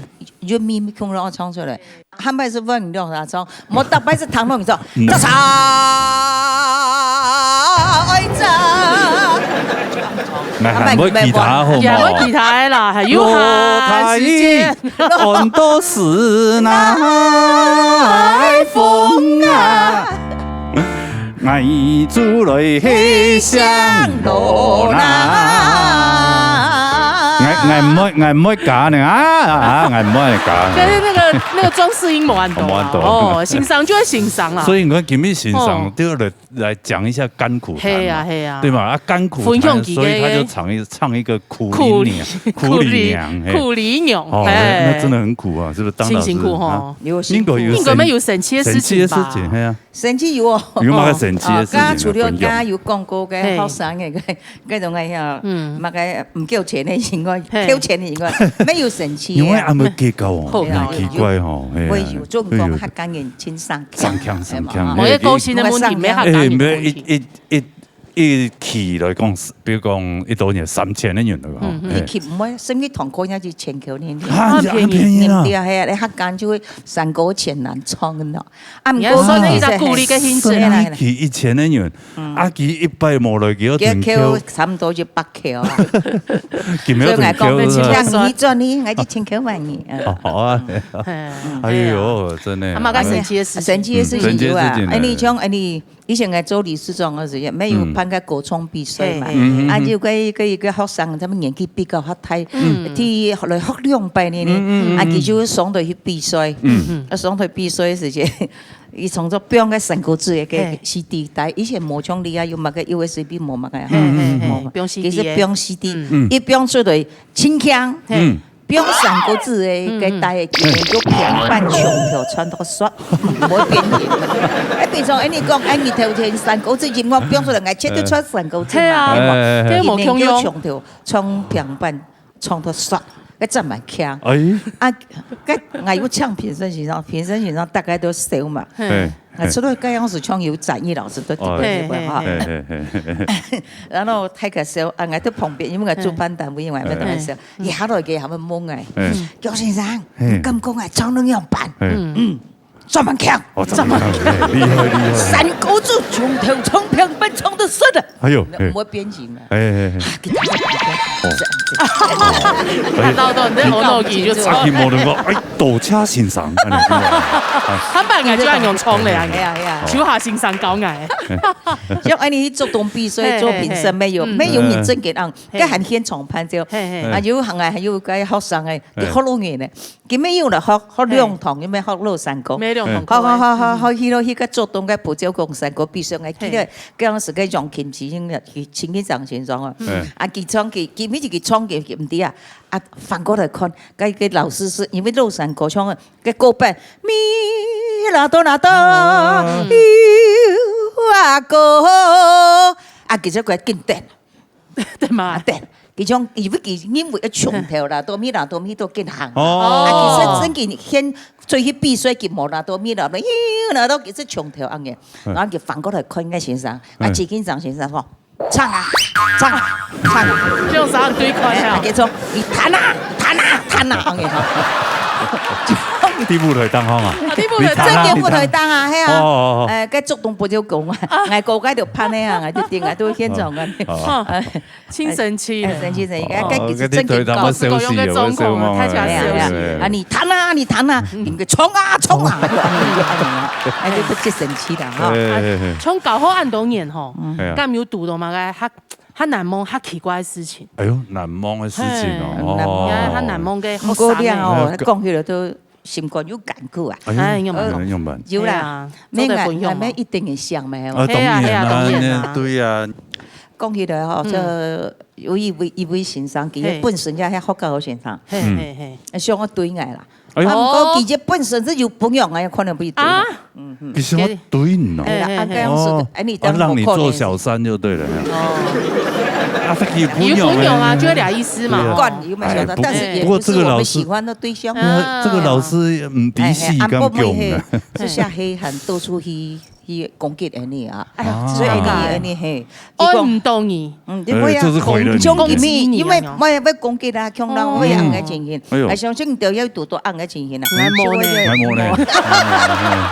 就咪咪空咯唱出來。 還毋係分你弄啥唱，莫逐擺係聽弄你唱，嗯。早上愛早。來，還會吉他好無？也會吉他的啦，還有下時間。落大雨，很多事哪會風啊。 𠊎就來去上路啦。𠊎，𠊎毋會，𠊎毋會加呢，啊，啊，𠊎毋會加呢。但是那個，那個裝飾音無恁多啊。無恁多。哦，欣賞就係欣賞啦。所以你看今日欣賞，哦。就來，來講一下甘苦談嘛，係啊，係啊。對嘛？啊，甘苦談，分享幾個所以他就唱一，唱一個苦苦力娘，苦力，苦力娘，嘿。苦力娘，哦，嘿。那，那真的很苦啊，是不是？當老師，真辛苦吼。啊，有辛苦。應該有神，應該有神奇的事情吧？神奇的事情，嘿啊。 神奇有哦。有麼个神奇的事情啊？哦，剛剛除了剛剛有講過个學生个，嘿。該，該種个呀，嗯。麼个毋夠錢的以外，嘿。夠錢的以外，沒有神奇的。因為恁樣計較哦，好，很奇怪哦，嘿啊。會有，總講會有。客家人真生氣，生氣，生氣。嘿嘛，哦。無，該高薪的問題，嘿。無客家人的問題。哎，沒有，一，一，一，一期來講，比如講一多年三千个人來講，嗯，嗯。嘿。一期毋會，生理堂可能就千塊呢。啊，啊，便宜。便宜啊。對啊，嘿啊，你客家人就會三個錢難賺喏。 啊，毋過你看，所以你就鼓勵个興趣啦。生理期一千个銀，嗯。啊，佢一擺無來，佢要停扣。佢扣差不多就八扣啊。佢沒有停扣，所以𠊎講，是不是？兩年轉呢，𠊎就千扣萬呢，嗯。哦，好啊。嗯。哎喲，真的。啊，嘛，較神奇的事情。神奇的事情有啊。嗯，神奇的事情，哎，你像，哎，你以前𠊎做理事長个時間，沒有辦个歌唱比賽嘛。嗯。嗯，嗯，嗯。啊，就跟一個，一個學生，他們年紀比較大，嗯。第一，後來學兩擺呢，呢，嗯，嗯，嗯，啊，佢就上到去比賽。嗯。啊，上到比賽時間， 佢創作放个山歌子个嘿。C D，但以前無像你啊，有麼个U S B無麼个啊。嗯，嗯，嗯。無嘛。放C D个。其實放C D，嗯。一放出來，清腔，嘿。嗯。放山歌子个，嗯，嗯。个帶个，今年就平板從頭唱到煞，無變形。哎，比如講，哎，你講，哎，你頭前山歌子音樂放出來，𠊎絕對唱山歌子嘛，嘿啊，嘿無？哎，哎，哎。這無共樣。今年就從頭唱平板。 唱到煞，該真蠻強。哎。啊，該𠊎有請評審先生，評審先生大概都笑嘛。嘿。啊，除了該樣子唱有展翼老師都特別特別哈。嘿，嘿，嘿，嘿。然後大家笑，啊，𠊎在旁邊，因為𠊎主辦單位，𠊎在那邊笑，嘿。一下來个他們問𠊎，嘿。「姜先生，嘿。你敢講𠊎唱恁樣板？」嘿。嗯。 專門腔。哦，專門腔，嘿，厲害，厲害。山歌子從頭唱平板唱到煞啊。哎喲，嘿。毋會變形啊。哎，哎，哎。啊，吉他在旁邊，哦。是恁樣。看到，到，你在學校就唱。啊，佢無能講，哎，多謝先生，恁樣。坦白講，就恁樣唱咧，恁樣。係啊，係啊。就係先生教𠊎。像恁樣去竹東比賽做評審，嘿，嘿，嘿。沒有，嗯。沒有認真个人，嘿。該還現場伴奏，嘿，嘿。啊，有行啊，還有該學生个，嘿。學老人呢。 佢乜有來學，學兩堂，嘿。佢乜學老山歌。乜兩堂課个。學，學，學，學，學，去到去个竹東个普照宮山歌比賽，𠊎記得，嘿。該當時个楊琴琴，琴琴張先生啊。嗯。啊，佢唱佢，佢乜係佢唱佢，佢毋知啊。啊，反過來看，該个老師係因為老山歌唱个，該歌本，咪啦哆啦哆，啊。喲啊哥，啊，其實佢緊等。 對嘛？啊，對，佢種，因為佢認為愛從頭啦，到尾啦，到尾都緊行。哦。啊，其實真正現出去比賽，佢無啦，到尾啦，到，咦，啦，到佢係從頭恁樣。嗯。然後佢反過來看該先生，啊，嗯。最近張先生講：「唱啊，唱啊，唱啊。」用啥對看啊？哎，佢講：「你彈啊，彈啊，彈啊。」恁樣。在舞台頂項啊？啊，在舞台頂。你彈啊，真个舞台頂啊，係啊。哦，哦，哦。哎，該竹東普照宮啊，啊。𠊎高該就拍个啊，𠊎就定啊，都現場个。哦。哎。 真神奇。哎，神奇，神奇。哦，哎，該其實真个，該你對他們消息也會消息嘛，哎呀，哎呀，哎呀。啊，你彈啊，你彈啊，嗯。你們唱啊，唱啊，就恁樣，就恁樣啊。哎，這个真神奇个哈。哎，哎，哎，哎。像教學恁多年吼，嗯。哎呀。敢有堵到麼个較，較難忘、較奇怪个事情？哎喲，難忘个事情哦。嘿。哦。哎呀，較難忘个學生个。毋過了哦，哎呀，講起來都 心肝有艱苦啊。哎喲，哎，有嘛？呃，有嘛？有啦，係啊，免啊，做得分享嘛。免一定會想嘛，係無？啊，當然啊，係啊，係啊，當然啊。對啊。講起來吼，嗯。這有一位，一位先生，其實嘿。本身也係學校个先生，嘿，嗯。嘿，嘿。想要追𠊎啦。哎喲。啊，毋過其實本身係有朋友，𠊎可能毋追啦。啊？嗯，嗯。你想要追你哦？嘿，嘿，嘿。係啦，啊，這樣子，哦。哎，你這樣啊，讓你做小三就對了。哦。啊，他有朋友啊。有朋友啊，就會這意思嘛，對啊。吼。管你有沒有小三，哎，不過，但是也不是我們喜歡的對象。不過這個老師，啊。這個老師，嗯，底細敢講呢？哎，哎，暗晡晡夜，係寫黑函到處去 去攻擊恁呢啊。哎呀，啊。所以恁呢，恁呢，嘿，佢講，愛毋到你。嗯，你會啊，哎，這是毀了你。攻擊你啊，因為，因為，因為攻擊啊，強人會恁个情形。嗯。哎喲。哎，相信你都要堵到恁个情形啊。𠊎無呢。就會，𠊎無呢。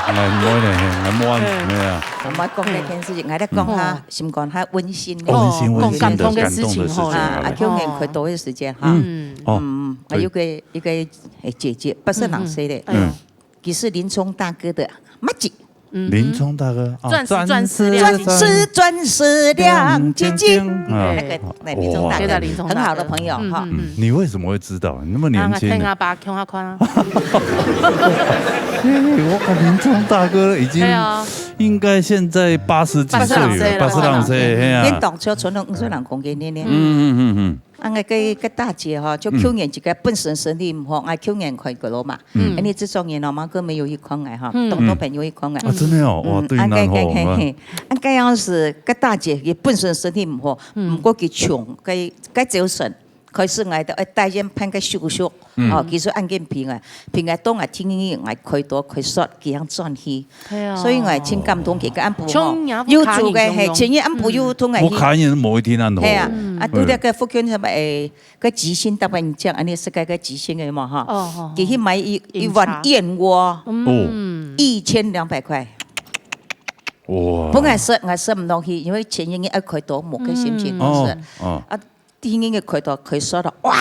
哎，無呢，哎，無啊，嗯。哎呀。𠊎講這件事情，𠊎來講下，嗯。心肝較溫馨个。哦，溫馨，溫馨的，講感動个事情吼。感動的事情，啊，啊，好嘞。舊年開刀个時間哈。嗯。哦，嗯，啊，對。有個，一個，哎，姐姐，八十零歲个。嗯，嗯。哎喲。嗯。 佢係林聰大哥个乜姊。嗯哼。林聰大哥，啊，鑽石，鑽石，鑽石，鑽石，鑽石亮晶晶。亮晶晶。啊。那個，那林聰大哥，哇。對的，林聰大哥。很好的朋友哈。嗯，嗯，嗯。嗯，你為什麼會知道？那麼年輕的。啊，𠊎聽阿爸講下看啊。嘿，我看林聰大哥已經，對啊。應該現在八十幾歲了，八十零歲了，八十零歲，嘿啊。連當初存了五十零公斤呢。嗯，嗯，嗯，嗯。 啊，𠊎个，个大姐吼，就舊年一個本身身體毋好，嗯。𠊎舊年開刀嘛。嗯。恁呢這種人哦，麼个無人去看𠊎吼，嗯。當多朋友去看𠊎。啊，真的哦，哇，嗯，對，啊，該，該，難吼，嘿，嘿。啊，該樣子，个大姐佢本身身體毋好，嗯。毋過佢窮，該，該走神，開始𠊎都愛帶人辦个手續，嗯。哦，佢就恁緊陪𠊎，陪𠊎到𠊎聽見𠊎開刀開煞，佢樣轉去。 係啊。所以𠊎真感動，佢个暗晡吼，像若屋下人有做个，嘿，共樣。前日暗晡有同𠊎去。屋下人無一定恁好。係啊，嗯。啊，對。對了，个福建什麼，誒，个吉星，大部分講，恁呢係个，个吉星个嘛，哈。哦，哦，哦。佢去買一，一碗燕窩，飲茶。嗯。哦。一千兩百塊。哇。本來係，𠊎食毋落去，因為前一日愛開刀，無个心情，嗯。係。哦，哦。啊， 第一日个開刀開煞了，哇！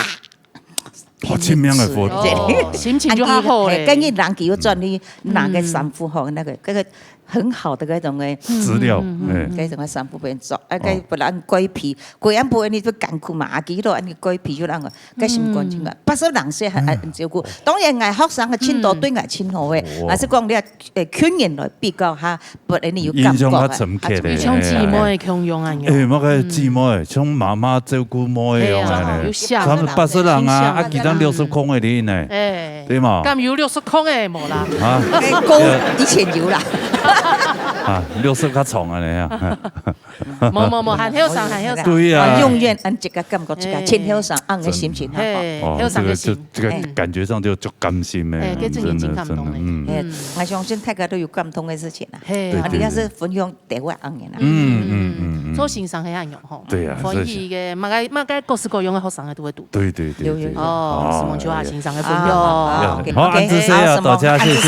哦，盡命个佛。哦，心情就較好咧。嘿，跟你人佢又轉去拿个衫褲吼，嗯。那個，那個很好的那種誒，資料，嗯，嗯，嗯，哎。嗯。該種个衫褲分著，啊，該哦。本來蓋被，蓋暗晡恁呢就艱苦嘛，啊，佢都恁呢蓋被就讓我，該心肝情啊，嗯。八十零歲還恁照顧。嗯。當然，𠊎學生个盡多，嗯。對𠊎盡好誒，哦。還係講你 誒，舊年來比較哈，本來你有感覺啊，印象較深刻的，啊，像姊妹个共樣啊，哎，麼个姊妹，像媽媽照顧妹一樣啊呢。嗯。係啊，有像。他們八十人啊，啊，其他六十空个哩呢。哎，對嘛？敢有六十空个無啦？啊？哎，高，以前有啦。啊，六十較重啊，你啊。 無，無，無，還後生，還後生。對啊。啊，永遠恁一個感覺，一個，哎。盡後生恁个心情，哈。嘿，哦，後生个心。這個就，這個感覺上就，就感心的，哎，這真的真感動的。真的，嗯。哎，嗯。𠊎相信大家都有感動的事情啊。嘿。對，啊，你要是分享，對，對，對。得會恁樣啊。嗯，嗯，嗯，嗯。做先生係恁樣吼。對啊，歡喜个，麼个，麼个各式各樣的學生个都會堵。對，對，對，有，有，對。有。哦，哦，承蒙秋華先生个分享。哎呀。啊，OK，好，OK，恁仔細啊，好，多謝，謝謝。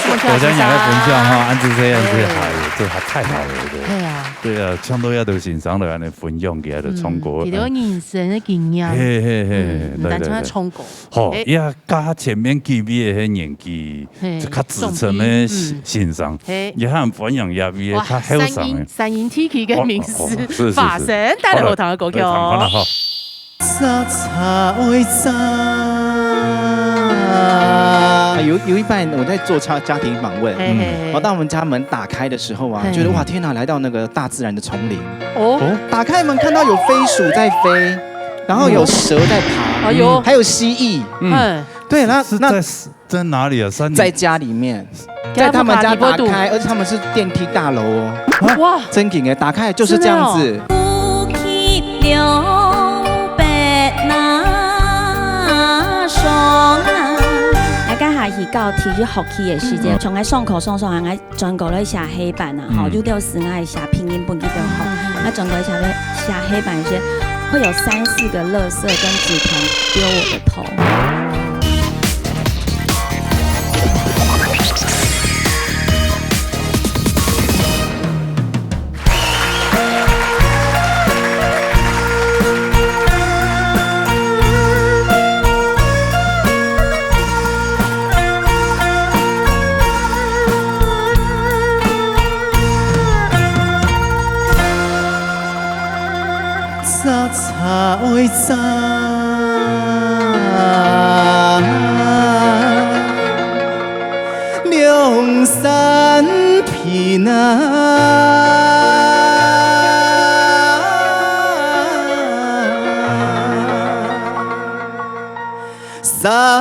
承蒙秋華先生。多謝你个分享哈，恁仔細，恁仔細，哎。哎喲，這還太好了，對。對啊。 對啊，像到這兜先生來恁呢分享佢个唱歌。嗯，佢兜人生个經驗。嘿，嘿，嘿，嗯，毋單淨係唱歌。來，來，來。好，嘿。也加前面幾位个年紀，嘿，就較資深个先生，重比，嗯。嘿。也還歡迎這位个較後生个。哇，三英，三英地區个名師，哦，哦，哦，是，是，是。發生，帶來好聽个歌曲哦。好，來，來，唱看啦，哈。 啊，有，有一半我在做家，家庭訪問，嘿，嘿，嘿。哦，當我們家門打開的時候啊，嘿。覺得，哇，天哪，來到那個大自然的叢林。哦。哦。打開門看到有飛鼠在飛，然後有蛇在爬，哎喲。還有蜥蜴。嗯。嘿。對，那，是，那是在，在哪裡啊？山裡？在家裡面。 在他們家打開，而且他們是電梯大樓哦。哇。真的耶，打開就是這樣子。真的哦。大家下去到第一學期个時間，嗯。像𠊎上課上上，𠊎轉過來寫黑板啊，吼，嗯。有條時𠊎寫拼音分佢兜吼，嗯，嗯，嗯。𠊎轉過來寫，寫黑板个時間，會有三四個垃圾跟紙團丟我的頭。 早早的早。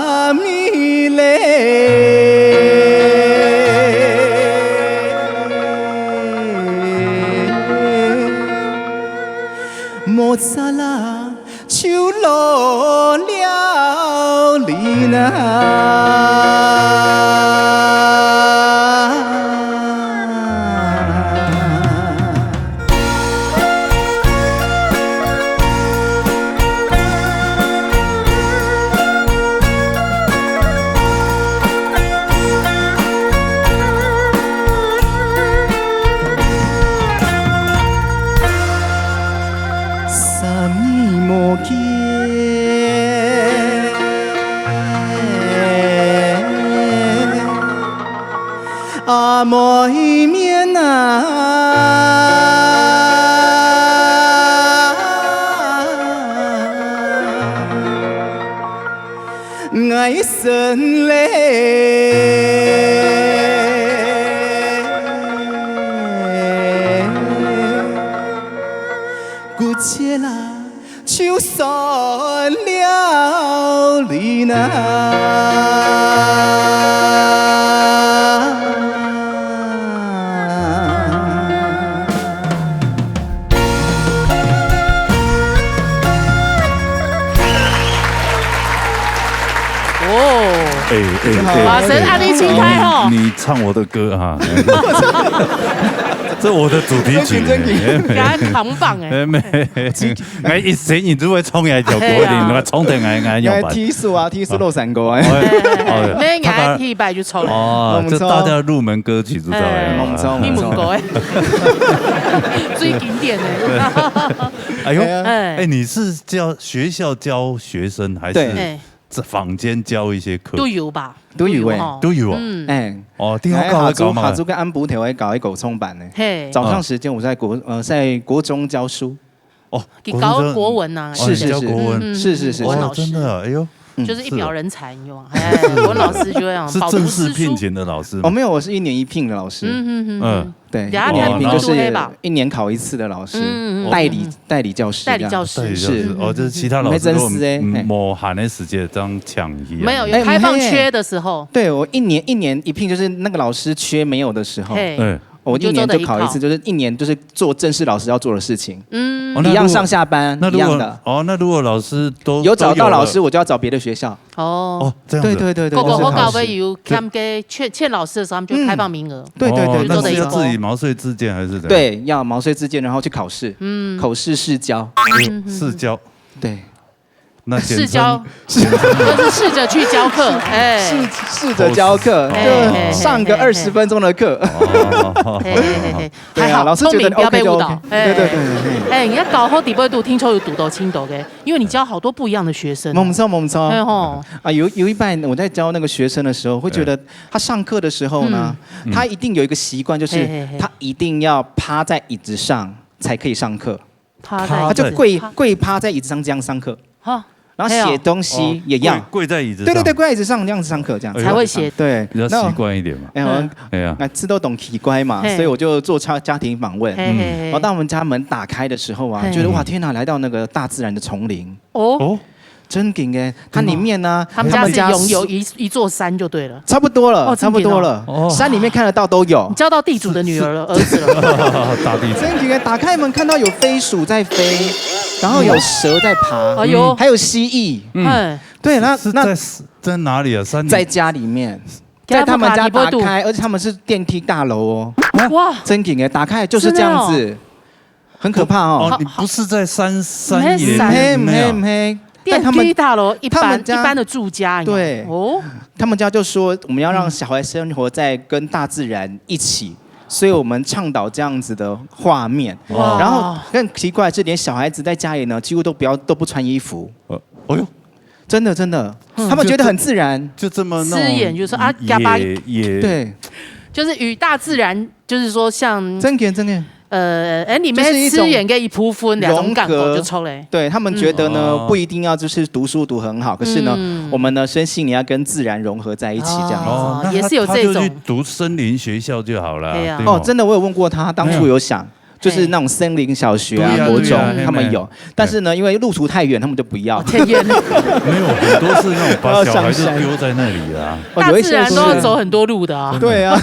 啊，美丽。莫扎拉就落了泪呐。三年無見， 啊，妹面啊，𠊎心嘞，骨节啦。 就散了你呐。哦，哎哎哎，哇，是恁呢精彩吼。你唱我的歌啊，这我的主题曲呢，给他扛棒哎。哎没，哎一声音就会冲下一条歌，哎呀你唱得哎哎因为用吧。踢速啊，踢速落三个哎。哎没，你还第一百就冲了。哦，这大家入门歌曲知道哎。没错没错。你们歌哎，最经典的。哎呦，哎呀哎哎，你是教学校教学生还对是哎，这房间教一些课？都有吧？都有哎吼都有哦。嗯，哎，哦，听哎，好高下晝下高嘛。晝跟安補頭个搞一个創辦呢。嘿，早上時間我在國呃在國中教書，哦，给搞国文啊，哦是是你教国文，嗯是是是是国文老师哦真的哎呦，就是一表人才，有啊，哎，国文老师就会讲是饱读诗书正式聘。请的老师吗？哦，没有，我是一年一聘的老师。嗯嗯嗯嗯嗯，对，然后一年一聘就是他们都黑吧一年考一次的老师，嗯嗯嗯代理代理教师这样。代理教师是代理教师哦，就是其他老师都没真实哎嘿嗯无閒的时间这样抢戏啊。没有有哎开放没有缺的时候，对我一年一年一聘，就是那个老师缺没有的时候，嘿，嗯，我一年就考一次，你就做得一考就是一年就是做正式老师要做的事情，嗯哦，那如果一样上下班那如果一样的。哦，那如果老师都有找到老师，都有了我就要找别的学校。哦，这样子各个对对对对，就是考试好搞个有 camp 个欠欠老师的时候，他们就开放名额，对对对对，就做得一哦那是要考自己毛遂自荐还是怎样？对，要毛遂自荐，然后去考试，嗯，口试试教。试教。对，那试教简称就是试着去教课，哎，试试着教课，哎就上个二十分钟的课。哦，嘿嘿嘿嘿，对啊，还好，老师觉得聪明，不要 OK 就被误导 OK。。对对对对。哎，你要搞好底背度，听说有堵到青岛的，因为你教好多不一样的学生。没错没错。哎吼，啊，有有一半我在教那个学生的时候，会觉得他上课的时候呢，他一定有一个习惯，就是嘿嘿嘿他一定要趴在椅子上才可以上课，他他就跪跪趴在椅子上这样上课，哈，然后写东西也一样。跪跪在椅子上。对对对，跪在椅子上这样子上课这样子。才会写。对，比较那习惯一点嘛。哎我嗯哎呀，那自动懂奇怪嘛，嘿所以我就做家家庭访问。嘿嘿嘿，然后当我们家门打开的时候啊，嘿觉得哇天哪，来到那个大自然的丛林，哦，哦，真紧哎，它里面呢，他们家是他们家拥有一一座山就对了。差不多了，哦差不多了哦，山里面看得到都有你。交到地主的女儿了，儿子了。大地主。真紧哎，打开门看到有飞鼠在飞，然后有蛇在爬，哎呦还有蜥蜴。哎，对，那那是在在哪里啊？山里在家里面，在他们家打开，而且他们是电梯大楼哦，哇，真紧哎，打开就是这样子，很可怕哦。哦，你不是在山山野没山嘿那样嘿嘿，电但他们梯大楼一般一他们家般的住家一样。对哦，他们家就说我们要让小孩生活在跟大自然一起，所以我们倡导这样子的画面。哇然后更奇怪的是，连小孩子在家里呢，几乎都不要都不穿衣服，呃，哦哟，真的真的，他们觉得很自然。就这么那种刺眼就是啊，加把野野对，就是与大自然，就是说像真的真的，呃，哎，你们就是一种吃眼跟一部分两种感觉融合就出来。对他们觉得呢，哦不一定要就是读书读很好，可是呢，我们呢，身心你要跟自然融合在一起这样子。哦，那他也是有这种他就去读森林学校就好了。对呀对吗哦，真的，我有问过他，当初有想，就是那种森林小学啊、嘿。对呀，国中，对呀，嘿，他们有。嘿。但是呢，因为路途太远，他们就不要。哦，太远了。没有，很多是那种把小孩就丢在那里啊。哦，有一些是。大自然都要走很多路的啊。对啊。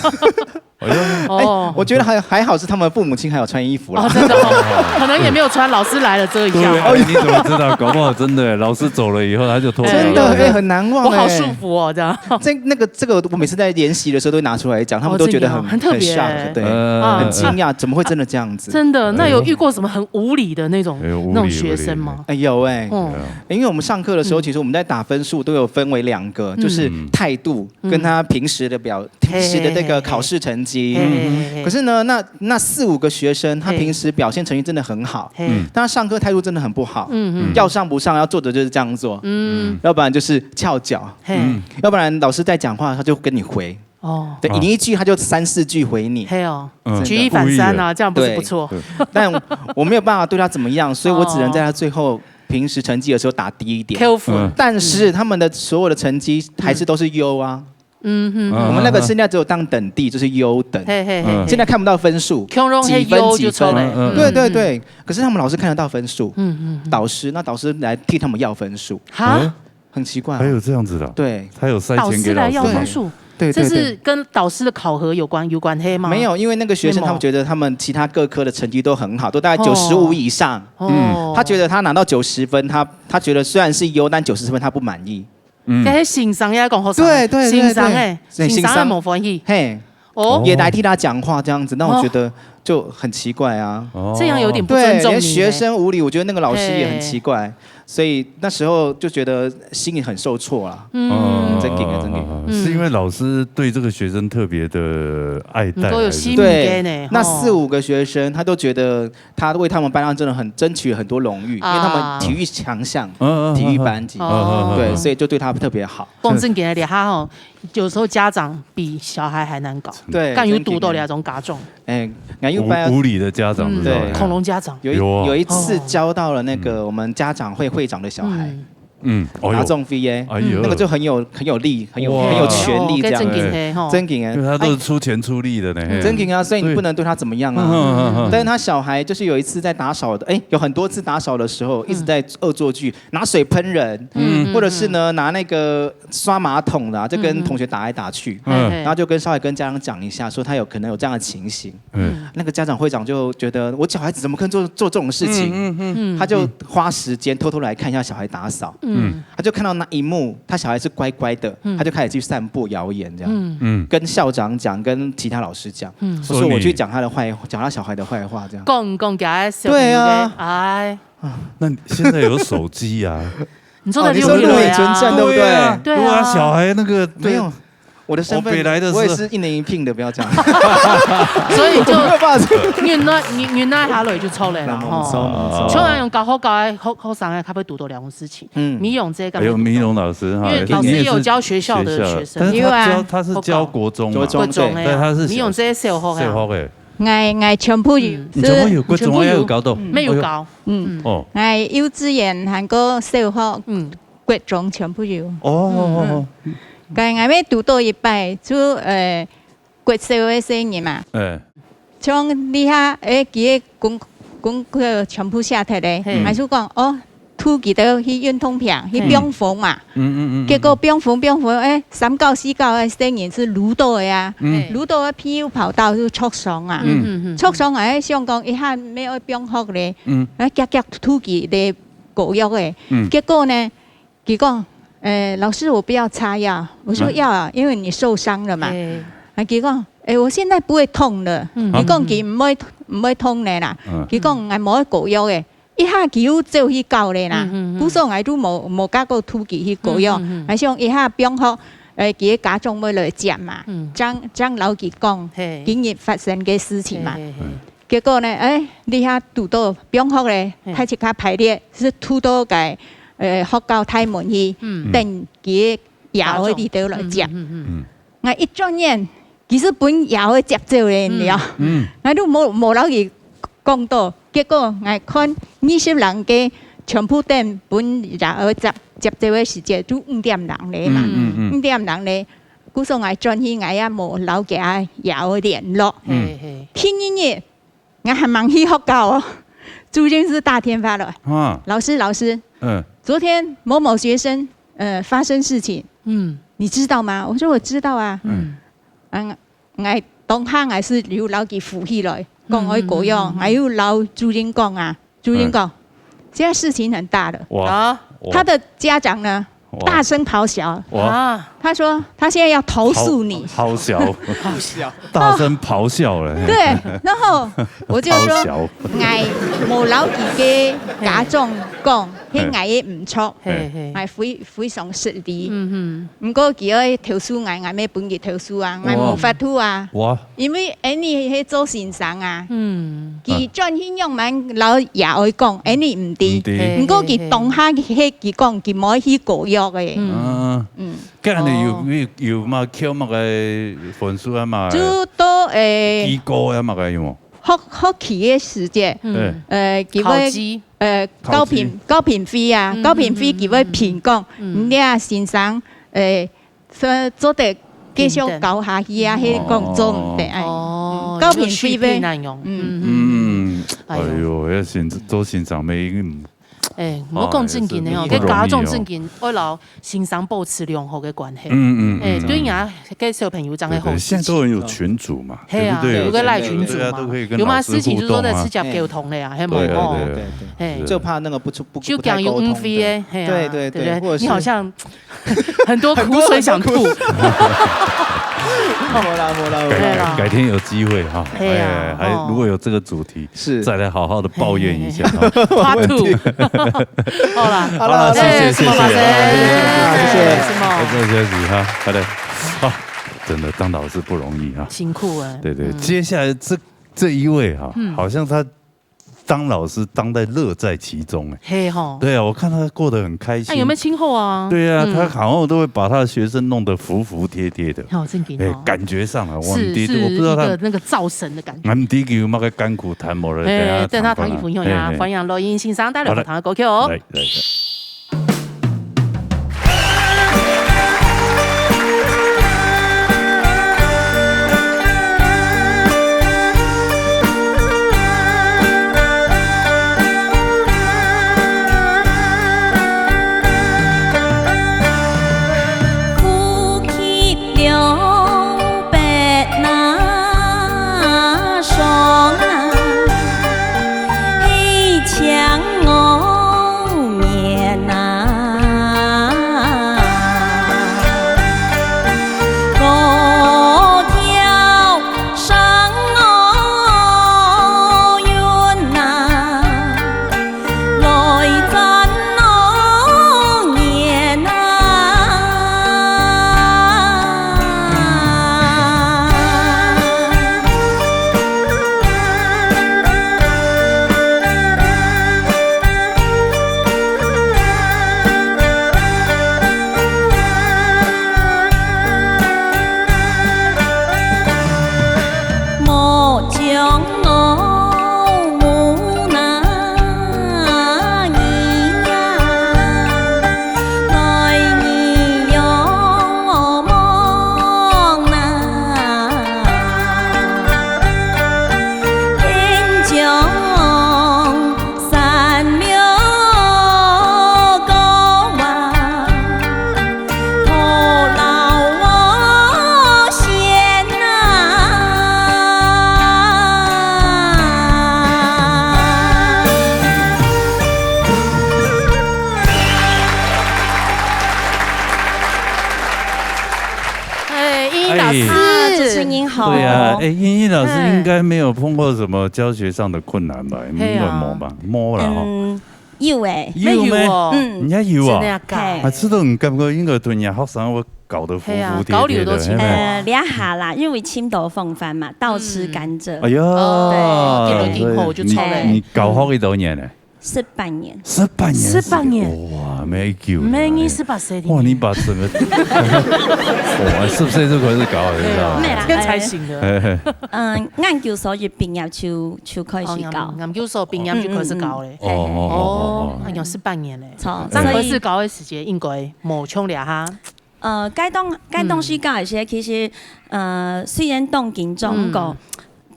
哎呦。哎，哦。我觉得还，还好是他们父母亲还有穿衣服啦。哦，真的哦，可能也没有穿，老师来了遮一下。对啊，你怎么知道？搞不好真的，老师走了以后，他就脱掉了。真的，哎，很难忘哎。我好束缚哦，这样。这，那个，这个我每次在研习的时候都会拿出来讲，他们都觉得很，哦，这个很特别。很shock，对，嗯。很惊讶，怎么会真的这样子？真的，那有遇过什么很无理的那种，哎呦，无理，那种学生吗？无理。哎，有哎。嗯。对啊。因为我们上课的时候，嗯。其实我们在打分数都有分为两个，就是嗯。态度跟他平时的表，嗯。平时的那个考试成绩。嘿，嘿，嘿，嘿。可是呢，那，那四五个学生，他平时表现成绩真的很好，嘿。嗯。但他上课态度真的很不好，嗯，嗯。要上不上，要坐着就是这样坐，嗯。要不然就是翘脚，嘿。嗯。要不然老师在讲话，他就跟你回。哦。对，哦。你一句，他就三四句回你。嘿哦，嗯。举一反三啊，真的。这样不是不错？对。对。但我没有办法对他怎么样，所以我只能在他最后平时成绩的时候打低一点。扣分。嗯。但是他们的所有的成绩还是都是优啊。嗯哼。嗯。我们那个现在只有当等第，就是优等。嘿，嘿，嘿，嗯。嘿。现在看不到分数，共样是优就出来。几分几分。嗯，嗯。对，对，对。可是他们老师看得到分数，嗯，嗯，嗯。导师，那导师来替他们要分数。哈？嗯。很奇怪哦。还有这样子的哦？对。他有塞钱给老师吗？导师来要分数？对，对，对。这是跟导师的考核有关，有关系吗？没有，因为那个学生他们觉得他们其他各科的成绩都很好，都大概九十五以上。哦。嗯。他觉得他拿到九十分，他，他觉得虽然是优，但九十分他不满意。嗯。这是先生也讲学生，对，对，对，先生欸，对。先生也无欢喜。嘿。哦。也来替他讲话这样子，那我觉得就很奇怪啊。哦。这样有点不尊重你呢。对，连学生无理，我觉得那个老师也很奇怪。嘿。所以那时候就觉得心里很受挫啦。嗯。嗯，真的，真的。嗯。是因为老师对这个学生特别的爱戴，毋过有心还是？对，意呢，吼。那四五个学生，他都觉得他为他们班上真的很争取了很多荣誉，因为他们体育强项，啊。嗯，嗯，嗯，体育班级，嗯，嗯，嗯，嗯。对，所以就对他特别好。讲正经个，这下吼，有时候家长比小孩还难搞。对，敢有堵到這種家長？真的。哎，𠊎有擺，無，無理的家長，嗯，知道嗎？對。恐龍家長。有一，有啊。有一次教到了那個我們家長會會長的小孩。哦。嗯。嗯，哎呦。拿中飛耶，哎呦。那個就很有，很有力，很有，哇。很有權力這樣子。哦，該正經个吼。正經的。因為他都是出錢出力的呢，嘿。正經啊，所以你不能對他怎麼樣啊。對。嗯，嗯，嗯，嗯。但是他小孩就是有一次在打掃的，哎，有很多次打掃的時候，一直在惡作劇，拿水噴人，嗯。或者是呢，拿那個刷馬桶的啊，就跟同學打來打去，嗯。嘿，嘿。然後就跟，稍微跟家長講一下，說他有可能有這樣的情形。 嗯。那個家長會長就覺得我小孩子怎麼可能做，做這種事情？嗯，嗯，嗯。嗯。他就花時間偷偷來看一下小孩打掃。嗯。他就看到那一幕，他小孩是乖乖的，嗯。他就開始去散播謠言這樣。嗯。嗯。跟校長講，跟其他老師講，嗯。說我去講他的壞，講他小孩的壞話這樣。講，講，講，講，講，對啊。哎。那你現在有手機啊？你說的哦，你說錄影存證，對不對？對啊。對啊。如果他小孩那個，對。沒有。 我的身份，哦，北來的時候。我也是一年一聘的，不要這樣。所以就，我沒有辦法。原來，原，原來下來就出來了，吼。無錯，無錯。像恁樣教學校个學，學生个，較會堵到這種事情。嗯。美容這個，哎呦，美容老師哈，因為老師也有教學校的學生。你也是學校，但是他教，有啊。他是教國中嘛。國中，國中的啊。對，他是小，美容這小學的啊。小學的。𠊎，𠊎全部有，嗯。你全部有，國中也有教到。嗯。沒有教。哎呦。嗯。哦。𠊎幼稚園還過小學，嗯。 國中全部有。哦。嗯，嗯。該𠊎也堵到一擺，就，呃，國小个細人嘛。哎。像這下，哎，佢个功，功課全部寫忒咧，嘿。還係講，哦，渡佢兜去運動坪，去放風嘛。嗯，嗯，嗯，嗯。結果放風，放風，哎，三九四九个細人係擼到个啊，嗯。擼到个皮膚跑到就挫傷啊。嗯。嗯，嗯，嗯。挫傷，哎，想講一下愛放學咧，嗯。哎，遽遽渡佢咧 膏藥欸。嗯。結果呢，佢講，呃，老師，我不要擦藥。我說，嗯。要啊，因為你受傷了嘛。哎。啊，佢講，哎，我現在不會痛了。嗯。佢講，佢毋會，毋會痛了啦。嗯。佢講，𠊎無膏藥欸。一下佢又走去搞咧啦。嗯，嗯，嗯。故所𠊎就無，無加過渡佢去膏藥。嗯，嗯，嗯。𠊎想一下放學，呃，佢个家長會來接嘛。嗯。正，正摎佢講，嘿。今日發生个事情嘛。嘿，嘿，嘿。嗯。 結果呢，哎，這下堵到放學咧，嘿。大自家排列，係渡到該，呃，學校大門去，嗯。等佢爺哀裡肚來接。嗯，嗯，嗯，嗯。嗯。𠊎一轉眼，佢係分爺哀接走咧，你知道？嗯。嗯。𠊎都無，無摎佢講到，結果𠊎看二十零個全部等分爺哀接，接走个時節，都五點零咧嘛。嗯，嗯，嗯。五點零咧，故所𠊎轉去，𠊎也無摎佢爺哀聯絡。嗯。嘿，嘿。第二日， ，𠊎還吂去學校哦，主任就打電話來，啊，老師，老師，嗯，昨天某某學生，呃，發生事情，嗯，你知道嗎？我說我知道啊，嗯，嗯，𠊎當下𠊎就有摎佢扶起來，講愛過樣，嗯，嗯，嗯，嗯。𠊎又摎主任講啊，主任講，嗯，這事情很大了，哇，啊，哇，他的家長呢，哇，大聲咆哮，哇，啊，他說他現在要投訴你，咆哮，咆哮，大聲咆哮了，嘿，對，然後我就說，咆哮，𠊎無摎佢个家長講，係𠊎个毋著，嘿，嘿，𠊎非，非常失禮，嗯哼。 毋過佢愛投訴𠊎，𠊎乜分佢投訴啊，𠊎無法度啊。哇。因為𠊎係做先生啊，嗯，佢轉去仰般摎爺哀講，𠊎毋知。毋知。毋過佢當下係佢講佢無去過約个。嗯。啊，嗯。該恁樣有，有，有麼个扣麼个分數啊嘛？就到，誒，記過啊麼个有無？學，學期个時節，嗯。誒，佢會，考績。誒，高評，高評分啊，嗯，高評分佢會評講，嗯，嗯，嗯。你啊先生，誒， 所以做得繼續教下去啊，係講做毋得哎。哦，嗯，高評分，有水平那樣。嗯，嗯，哎喲，哎喲，要先做先生咩，嗯，哎，毋好講正經个哦，哦，也是不容易哦。該家長正經愛摎先生保持良好个關係。嗯，嗯，嗯，哎，嗯。對人家个小朋友正會好。對，對，現在都有群組嘛，係啊，對不對？有個賴群組嘛，對啊，都可以跟老師互動啊。有麼个事情就做得直接溝通个呀，係無？對啊，哦，對啊。對，對，對。哎。就怕那個不出，不，就講有誤會个，不太溝通的。係啊，對，對，對，對不對？或者是你好像 很多苦水想吐。很多，很多苦水。無啦，無啦，無啦。對啦。改，改天有機會哈，哎呀，哎，還，哦。如果有這個主題，是。再來好好地抱怨一下哈。嘿，嘿，嘿。Part two。好啦。好啦，好啦，謝謝，哎，謝謝，謝謝，謝謝。謝謝，謝謝。好，真的，當老師不容易哈。辛苦了。對，對，嗯。接下來這，這一位哈，嗯。好像他 當老師當得樂在其中，哎。嘿吼。對啊，我看他過得很開心。那有沒有親厚啊？對啊，嗯。他好像都會把他的學生弄得服服帖帖的。哦，正經哦。哎，感覺上啊，我毋知，是，我不知道他，是一個那個造神的感覺。我毋知佢有麼个甘苦談無了，哎，等下，等下，談一分享呀，嘿，嘿。歡迎羅英先生帶來好的。好聽的歌曲哦。來，來，來。 哎，英英老師。哎。啊，主持人好。對啊，哎，英英老師應該沒有碰過什麼教學上的困難吧？嘿啊。應該無吧？無啦吼。嗯，有欸。有咩？有哦。人家有啊。真的啊，嘿。啊，這都毋感覺應該對人家學生會搞得服服帖帖的，嘿啊，交流都清楚啊。嘿咩？呃，這下啦，因為青島放飯嘛，倒吃甘蔗。嗯。哎呀，哦，一輪頂好就出來。所以你，你教學幾多年呢？ 十八年。十八年時間，十八年。哇，蠻久了。蠻久，十八歲的。哇，你把整個，哇，十歲就開始教了，是吧？對啊，沒啦，天才型的。哎，哎。嗯，研究所一畢業就，就開始教。哦，研，研究所畢業就開始教了。嗯，嗯，嗯。哦，哦，哦，哦。哦，哎喲，十八年了。著，正開始教的時間應該無像這下。 呃，該當，該當時教的時，嗯。其實，呃，雖然當緊張，嗯。毋過，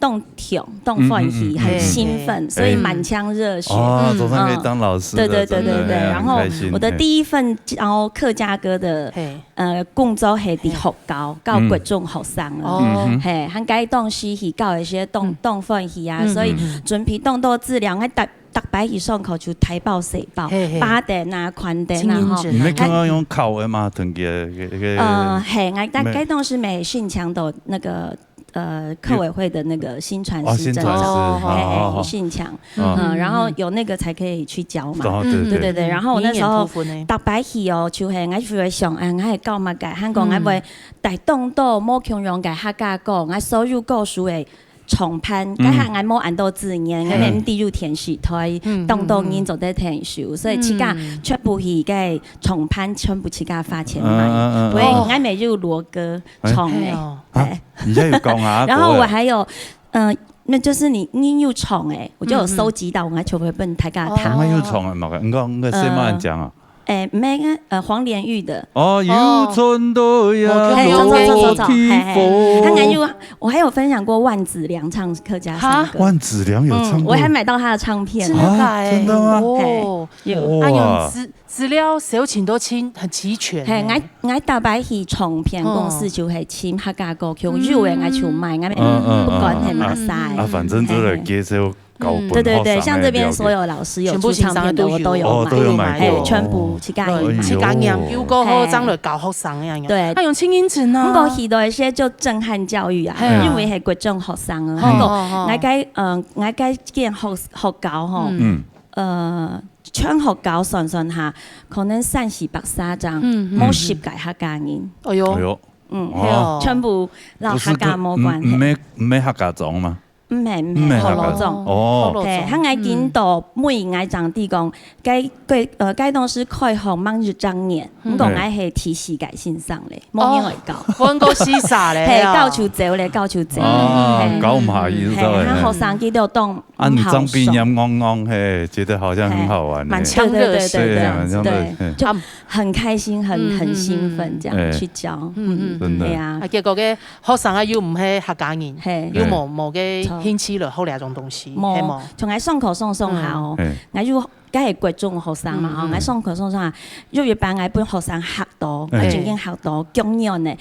當暢、當歡喜、嗯，嗯，嗯，很興奮，嗯，所以滿腔熱血。哦，嗯，总算可以当老师了，对对对对对，真的，哎呀，然后很开心，我的第一份教客家歌的嘿，呃工作係在学校教嗯国中学生啊。哦，嘿，还该当时去教一些当嗯当欢喜啊，嗯所以嗯准备当多资料，我逐逐摆去上课就大包小包嘿嘿，八点啊、宽点啊吼。真认真你们刚刚用考的吗？等个那个，呃，嘿，我大没概当时没申请到那个呃客委会的那个薪传哦，师证照，薪传师，哦好好好嘿，有，申请，嗯嗯，然后有那个才可以去教嘛。哦，对对，对对对，然后我那时候你演部分呢大白喜哦，就嘿，我就会想，哎，我会教么个？还讲我会带动到无共样个客家歌，我所有歌手的唱片，嗯该下我无恁多资源，嘿我毋知有电视台，嗯当多人做得听秀，所以自家嗯全部去个唱片，全部自家花钱买。嗯嗯嗯喂，哦我没有罗歌哎唱的，哎呦哎，你现在有讲啊？然后我国外还有，嗯，那就是你你有唱哎，我就有收集到，我还全部分大家看。我有唱的嘛，你讲那个谁慢讲啊？哎，没啊，呃，黄连煜的。哦，有春到呀，嘿落嘿，唱唱唱唱唱，起嘿嘿，风他还有，我还有分享过万梓良唱客家山歌。万梓良有唱过，嗯，我还买到他的唱片真。的假的？啊真的吗哦，有哎呦，哇资资料小请都清很齐全呢。嘿，我我大白喜唱片公司就系请客家歌曲，有的我就买，我嗯嗯不管很马赛。啊，反正这个介绍搞嗯对对对，像这边所有老师有出唱片的，我都有哦，都有买，买过，哎，全部去给哎呦你买。自家念，比如讲好，将来教学生一样。对那用清音子呢？不过许多一些就震撼教育啊嘿啊，因为系国中学生啊，哦不过哦哦我该嗯，我该间学学校吼，嗯嗯，呃，全学校算算下，可能三四百三张，嗯嗯无十个客家人，哎呦哎，呦，嗯，哦，全部老不是客家无关系。没没客家庄吗？毋系毋系，毋系学老庄。哦，对，他爱紧到每个长地讲，该个呃，该当时开学满一张年，嗯毋过爱系第四个先生咧，无人会教。阮个西沙咧，嘿，教就走咧，教就走。啊嘿，搞毋下意思嘿，他学生记得当啊，你张好受碧娘昂昂嘿，觉得好像很好玩呢，蛮强热血对对对这样子。蛮强热对血，就很开心，很很兴奋这样去教。嗯，真的对呀，啊，结果个学生啊又毋系客家人，嘿，又无无个兴趣了，后来种东西，系无无？，从来上课上上下哦，哎，我又。该系国中学生嘛吼，嗯我上课上上下，有一班个分学生吓到，哎我真正吓到，强忍呢。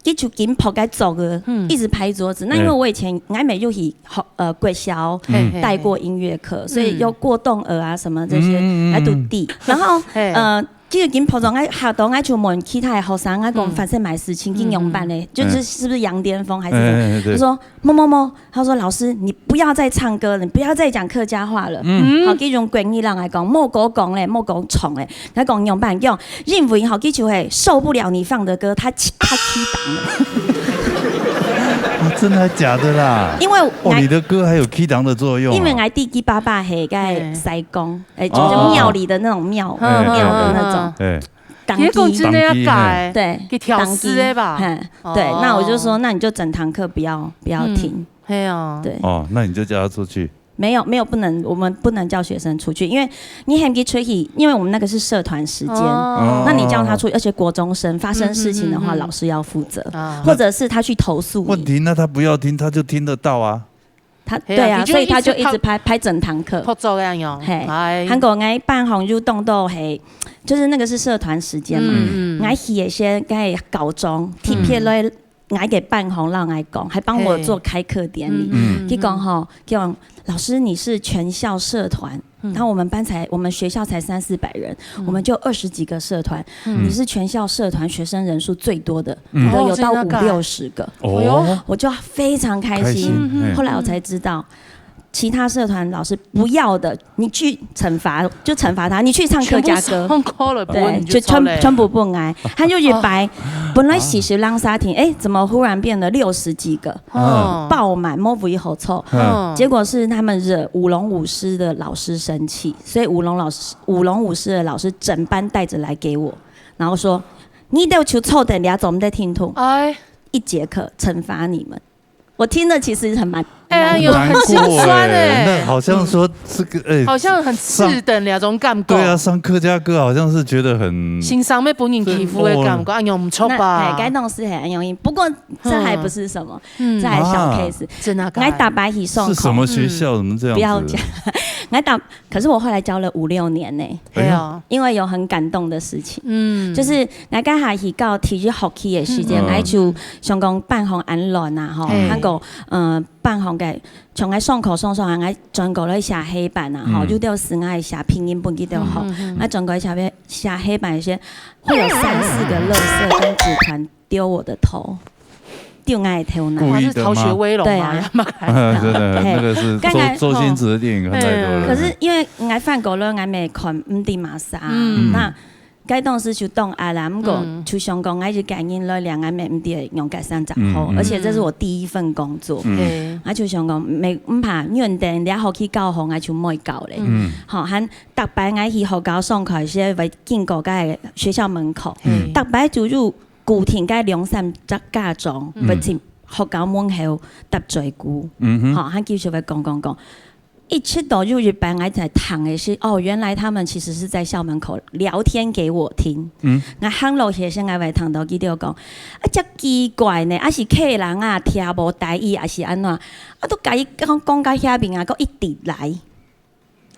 佢就紧扑个桌个，一直拍桌子。那因为我以前我没有去学呃国小嘿嘿带过音乐课，所以有过动儿啊什么这些嗯嗯嗯来都地。然后嘿呃，佢就紧扑桌，我吓到，我就问其他的学生，我讲发生什么事情，紧仰办嘞，就是是不是羊癫疯还是什么？哎哎哎对他说么么么，他说老师，你不要再唱歌了，你不要再讲客家话了。嗯，好，佢用国语人来讲，莫给我讲嘞，莫给我唱嘞。他讲仰办，讲因为好，佢就会受不了你放的歌，他气他气档了。啊，真的还假的啦？因为哦，你的歌还有key档的作用啊，因为我第一爸爸系个嗯西工，哎，就是庙里的那种庙嗯庙的那种哎，港结果机，真的要改，对，给调试的吧？嘿，哦对，那我就说，那你就整堂课不要不要听。嘿哦，对，哦，那你就叫他出去，没有没有不能，我们不能叫学生出去，因为你喊佢出去，因为我们那个是社团时间。哦那你叫他出去，而且国中生发生事情的话，嗯嗯嗯嗯老师要负责，啊或者是他去投诉你，问题那他不要听，他就听得到啊。他嘿啊对啊，所以他就一直你就一直拍拍整堂课。拍照那样哦，嘿，哎韩国我班上有当多嘿，就是那个是社团时间嘛，嗯嗯我去一些个高中，特别来我个班上让我讲，还帮我做开课典礼。嗯佢讲吼，讲老师你是全校社团。然后我们班才，我们学校才三四百人，我们就二十几个社团。你是全校社团学生人数最多的，你的有到五哦真的假的六十个，哦，我就非常开心。开心嘿后来我才知道，其他社团老师不要的，你去惩罚就惩罚他，你去唱客家歌。上课了，对，就全全部不爱，他就一百，本来四十人沙厅，哎，怎么忽然变了六十几个，哦爆满，没位好坐。嗯，结果是他们惹舞龙舞狮的老师生气，所以舞龙老师舞龙舞狮的老师整班带着来给我，然后说：“你都就坐等下，怎么在听筒？哎，一节课惩罚你们。”我听了其实很蛮哎呀，有很心酸哎，那好像说这个，哎，好像很次等那种感觉。对啊，上客家歌好像是觉得很心上被别人欺负的感觉，哎呦，不错吧？哎，该当时很容易，不过这还不是什么，嗯这还小啊 case。真的我搭白喜上课，是什么学校？怎么这样子？不要讲，我搭，可是我后来教了五六年呢，哎呀，因为有很感动的事情。嗯，就是我該下去到第一學期的時間，嗯我就想講班上恁亂啊，吼，嘿還有，呃，班上个，像我上課上上，我轉過來寫黑板啊，吼，嗯有兜時我會寫拼音分佢兜學，嗯嗯嗯我轉過來寫寫黑板時，會有三四個垃圾跟紙團丟我的頭，丟我的頭那。故意他是逃学威龙嘛，对啊嘛真的，嘿那个是刚才周周星驰的电影看太多了。可是因為我翻過來，我也看毋知麼儕，嗯那該當時就當啊啦，毋過嗯就想講，我一個人來兩個人毋知用該三隻嗯嗯好，而且這是我第一份工作，嗯对，我就想講，毋毋怕，原定你好去教學，我就毋會教咧。嗯吼，還逐擺我去學校上課時，會經過該學校門口，嗯逐擺就有固定該兩三隻家長，嗯會在學校門口搭嘴鼓，嗯哼，吼，還繼續會講講講。一直到有一擺我在聽的是，哦，原來他們其實是在校門口聊天給我聽。嗯我行路時，我會聽到佢兜講，啊，真奇怪呢，啊是客人啊，聽無台語，啊是安怎，啊，都甲伊講講到遐邊啊，閣一直來，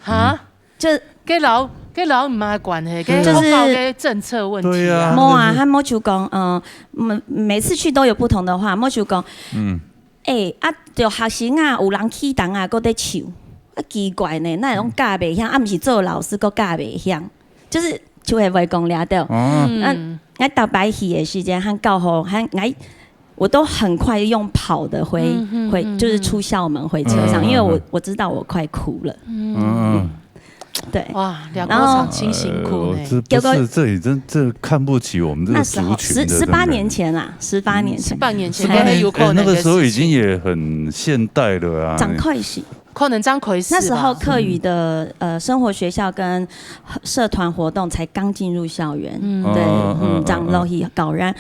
哈，就跟老跟老姆妈的关系，跟就是学校的政策问题对啊啊，無啊，他無就講，嗯，每每次去都有不同的話，無就講，嗯欸，啊，就學生啊，有人起動啊，閣咧笑，啊，奇怪呢，哪會攏教袂曉，啊，毋是做老師閣教袂曉，就是就會袂講了，對。哦，那嗯那大白喜的時間和教學，和來，我都很快用跑的回嗯嗯回，嗯就是出校门回车上，嗯因为我嗯我知道我快哭了，嗯，对。哇，聊然后过场清辛苦呢呃，这不结果是，这里真这看不起我们这个那时候族群的，十十八真的年前啦，十八年前，十八年前十八年还有可能哎那个时候已的事情经也很现代了啊。长开始。可能这样可以是吧那时候客语的呃生活学校跟社团活动才刚进入校园，嗯对，嗯嗯嗯，长落去教人，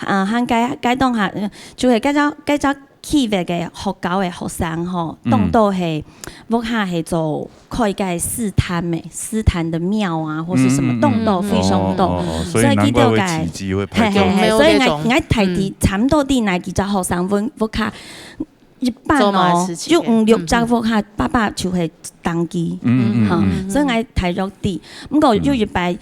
啊，和该该当下，呃就系该只该只企业个学校个学生吼，嗯当多系屋下系做开个寺坛咩，寺坛的庙啊，或是什么，嗯嗯嗯当多非常多。哦哦，所所以以难怪会去了解起鸡会拍照嘿嘿。嘿，有没有所以那种我我睇睇差不多啲哪几只学生屋屋下一般做嘛哦事，情就五六只屋下，爸爸就会当机。嗯嗯哈嗯，所以我睇落地，不过有一摆，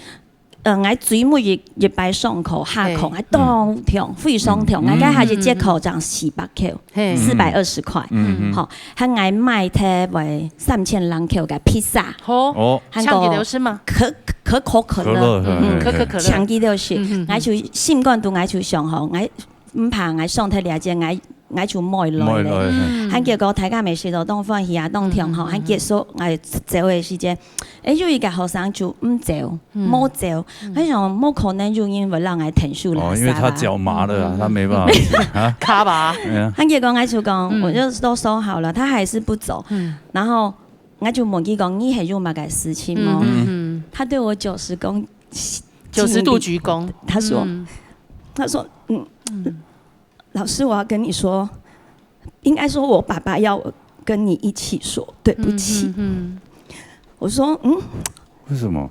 呃，我最尾一一摆上课下课，嘿还当痛，非常痛，嗯我该下一节课涨四百块，嘿，四百二十块，嗯嗯好，还我买摕为三千零块个披萨，好，哦，还抢给有流失吗？可可口可可乐乐，嗯，嘿可口可乐，抢几多是嗯嗯嗯，我就心肝肚我就想吼，我毋怕我上台了解，我我就买买来咧。来，嗯还结果大家没事都当欢喜啊，当听吼，嗯嗯嗯还结束，哎，走的时间，哎，有一个学生就毋走，嗯无走，他想无可能有人会让我停手拉哦，因为他萨拉。脚麻了啊，他没办法啊。卡吧，哎呀，他结果我就讲，嗯我就都收好了，他还是不走。嗯然后我就问佢讲，你还有么个事情嗯吗？嗯嗯，他对我九十公九十度鞠躬，他说，嗯他说，嗯，老师，我要跟你说，应该说我爸爸要我跟你一起说对不起。嗯我说，嗯，为什么？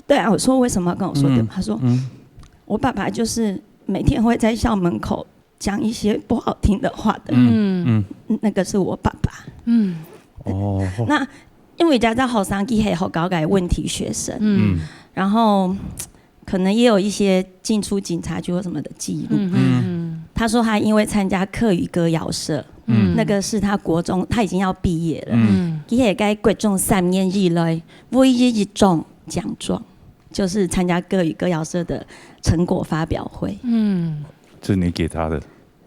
对啊，我说为什么要跟我说对不起？嗯他说，嗯我爸爸就是每天会在校门口讲一些不好听的话的，嗯嗯嗯那个是我爸爸。嗯哦，那因为家长好像佢系学校个问题学生，嗯嗯然后可能也有一些进出警察局或什么的记录。嗯嗯他说他因为参加客语歌谣社，嗯，那个是他国中，他已经要毕业了。嗯嗯佢系该国中三年以来唯一一种奖状，就是参加客语歌谣社的成果发表会，嗯，这是你给他的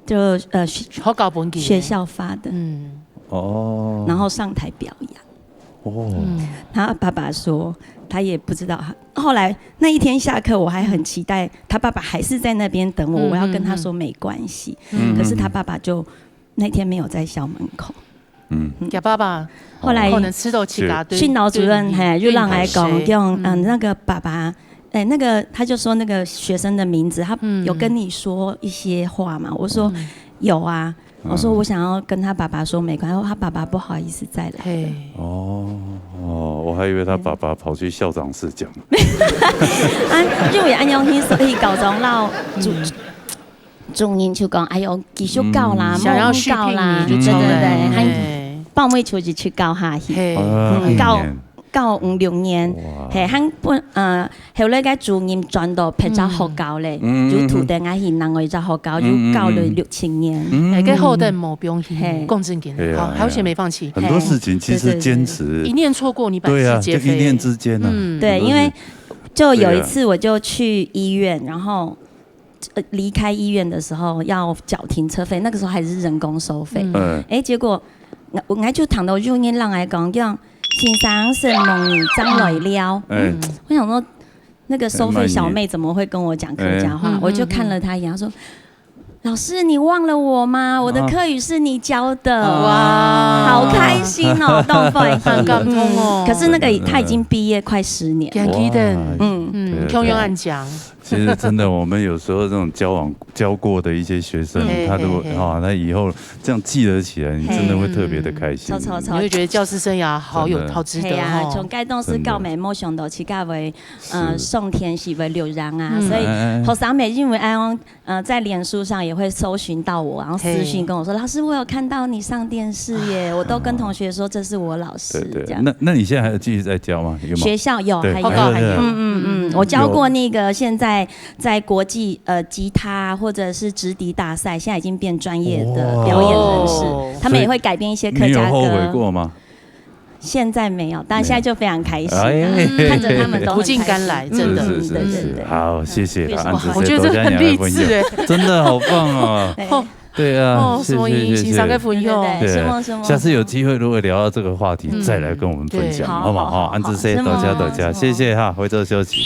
就呃学好搞本给学校发的。嗯哦，然后上台表扬。哦，嗯他爸爸说他也不知道他。后来那一天下课，我还很期待，他爸爸还是在那边等我，嗯我要跟他说没关系。嗯可是他爸爸就那天没有在校门口。嗯给爸爸，后来可能吃到自家对训导主任嘿，又让来讲，对用嗯嗯那个爸爸，哎，那个他就说那个学生的名字，他嗯有跟你说一些话嘛？我说嗯有啊。我说我想要跟他爸爸说没关系，他爸爸不好意思再来。嘿，哦，哦，我还以为他爸爸跑去校长室讲。啊，因为恁样去，所以校长老主主任就讲，哎呦，继续教啦，嗯，想要续聘你，就对对对，还报尾就去教下去，嘿，嗯，教教五六年，嘿，还不呃。后来个主任转到别只学校咧，嗯，就土地啊，去另外一只学校，就教了六七年。哎，个好的目标，嘿，讲真个，好，好险没放弃。很多事情其实坚持，一念错过，你百世皆非。对啊，就一念之间啊，嗯，对，因为就有一次我就去医院，然后呃离开医院的时候要缴停车费，那个时候还是人工收费。嗯，哎，结果我我就听到有人人来讲，讲先生承蒙你，正来尞。嗯，我想说，那个收费小妹怎么会跟我讲客家话？我就看了她一眼，说：“老师，你忘了我吗？我的客语是你教的。”哇，好开心哦，动会，很感动哦。可是那个他已经毕业快十年，还记得，嗯，共样恁讲。其实真的，我们有时候这种交往交过的一些学生，他都啊，他以后这样记得起来，你真的会特别的开心。超超超，你会觉得教师生涯好有好值得哦。从该当时教美没想到，其他为呃上天是为留洋啊，所以好上面因为哎。呃，在脸书上也会搜寻到我，然后私讯跟我说：“老师，我有看到你上电视耶！”我都跟同学说这是我老师，对对，这样。那那你现在还有继续在教吗？有吗？学校有，还有，还有，嗯嗯嗯，我教过那个现在在国际呃吉他或者是直笛大赛，现在已经变专业的表演人士，他们也会改编一些客家歌。你有后悔过吗？ 现在没有，但现在就非常开心，看着他们都很开心，苦尽甘来，真的。是是是，好，谢谢啦，安子，我觉得这很励志哎，真的好棒啊！对啊，哦，谢谢谢谢，先生个朋友，对，下次有机会如果聊到这个话题，再来跟我们分享，好不好？安子，多谢多谢，谢谢哈，回头休息。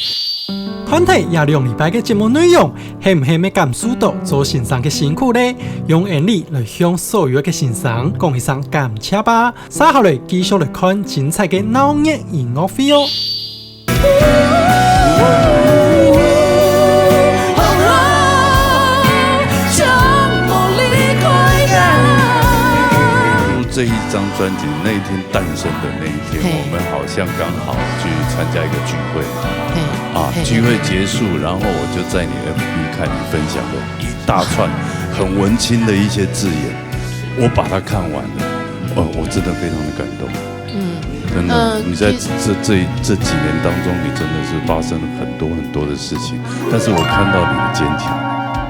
團體這兩禮拜个節目內容，係毋係也感受到周先生个辛苦咧？用言語來向所有个先生講一聲感謝吧。 續下來繼續來看精彩个鬧熱音樂會哦。這一張專輯那一天誕生的那一天，我們好像剛好去參加一個聚會，啊，聚會結束，然後我就在你FB看你分享的一大串很文青的一些字眼，我把它看完了。 哦，我真的非常的感動。嗯，真的，呃，你在这这这几年当中，你真的是发生了很多很多的事情，但是我看到你的坚强。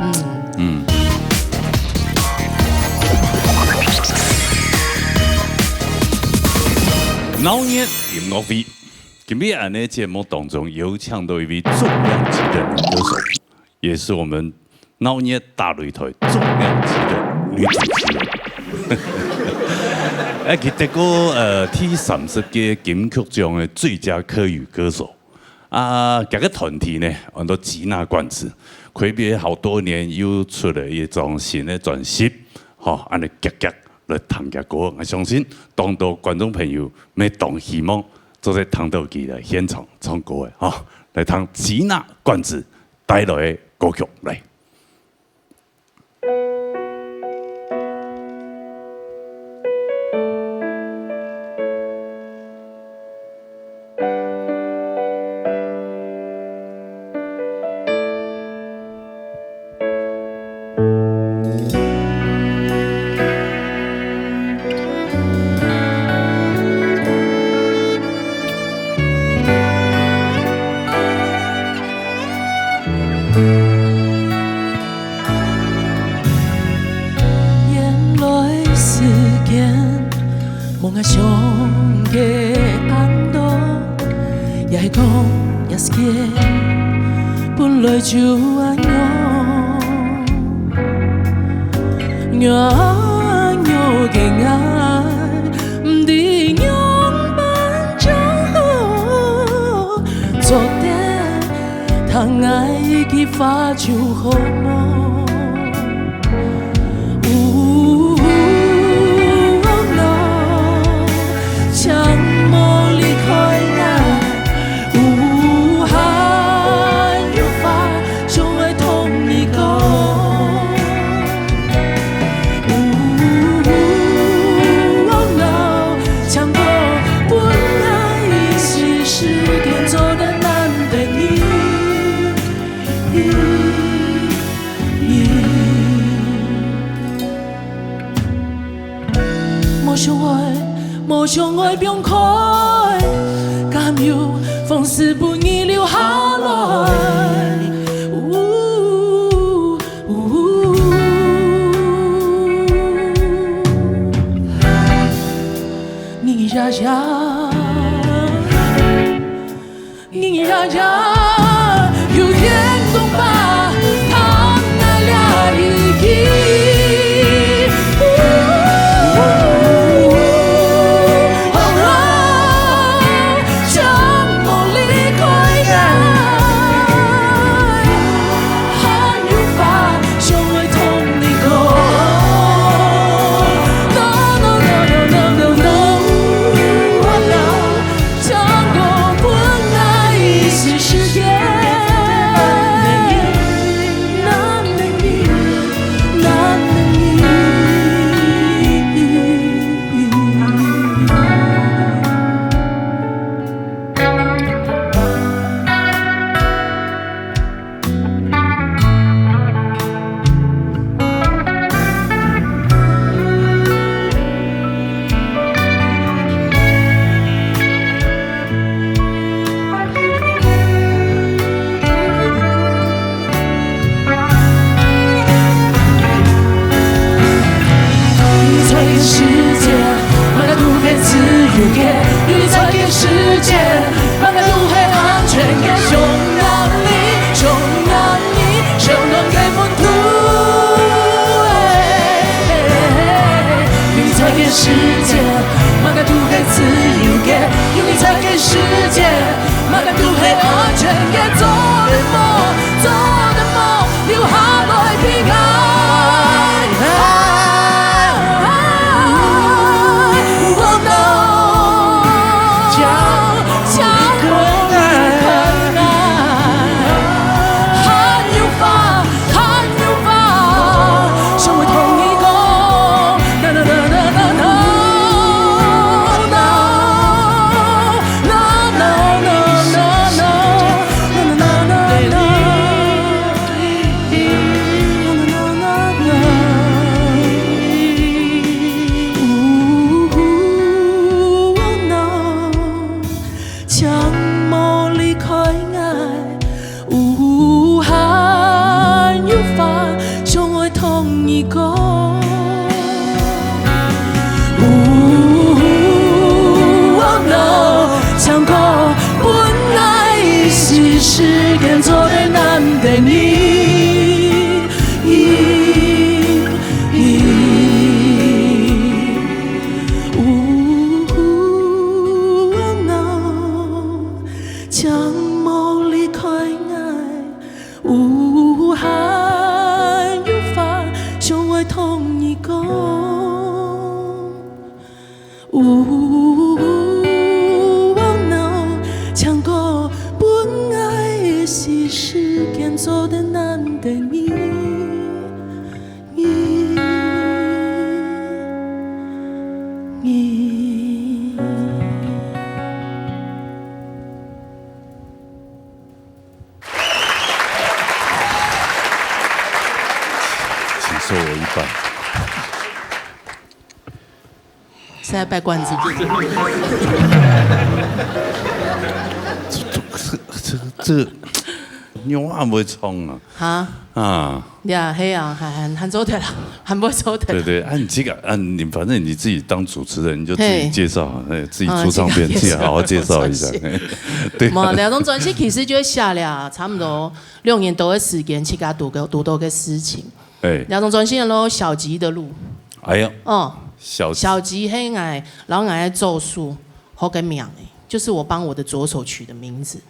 嗯嗯。鬧熱音樂會，今日恁呢節目當中有請到一位重量级的女歌手， 也是我們鬧熱大擂台重量級的女主持人。哎，佢得過呃第三十屆金曲獎的最佳客語歌手。啊，這個團體呢，安到吉娜管子，開業好多年又出了一張新的專輯，吼，恁呢遽遽來聽佢歌，𠊎相信當多觀眾朋友乜當希望做得聽到佢來現場唱歌个，吼，來聽吉娜管子 帶來个歌曲，來。我想愛放開，敢有風是分你留下來？嗚，嗚。你呀呀，你呀呀，有天公伯，他那了已经。 你在个世界，嘛个都係自由个。你在个世界，嘛个都係安全个。想念你，想念你，想念个温度。你在个世界，嘛个都係自由个。有你在个世界， 嘛个都係安全个，做得無，做得無，留下來平安。請莫離開𠊎，有還有話想愛同你講。 哦，no，唱歌分𠊎一息時間做得難得你。哦，no，請莫離開𠊎。 有還有話想愛同你講。哦，no，唱歌分𠊎一息時間做得難得你，你，你。 请受我一拜。是在拜关子吗？这这这这，这，你还会唱啊？哈？啊。呀，嘿啊，还，还，还做得啦，还会做得啦。对对，啊，你这个，啊，你反正你自己当主持人，你就自己嘿。介绍，哎，自己出唱片，啊，自己好好介绍一下。自家介绍。嘿，对。嘛，两张专辑其实就写了差不多两年多的时间，自家堵个，堵到个事情。 哎。两张专辑个咯，小吉的路。哎呀，哦，小吉。小吉係𠊎，然後𠊎个左手好个名誒，就是我幫我的左手取的名字。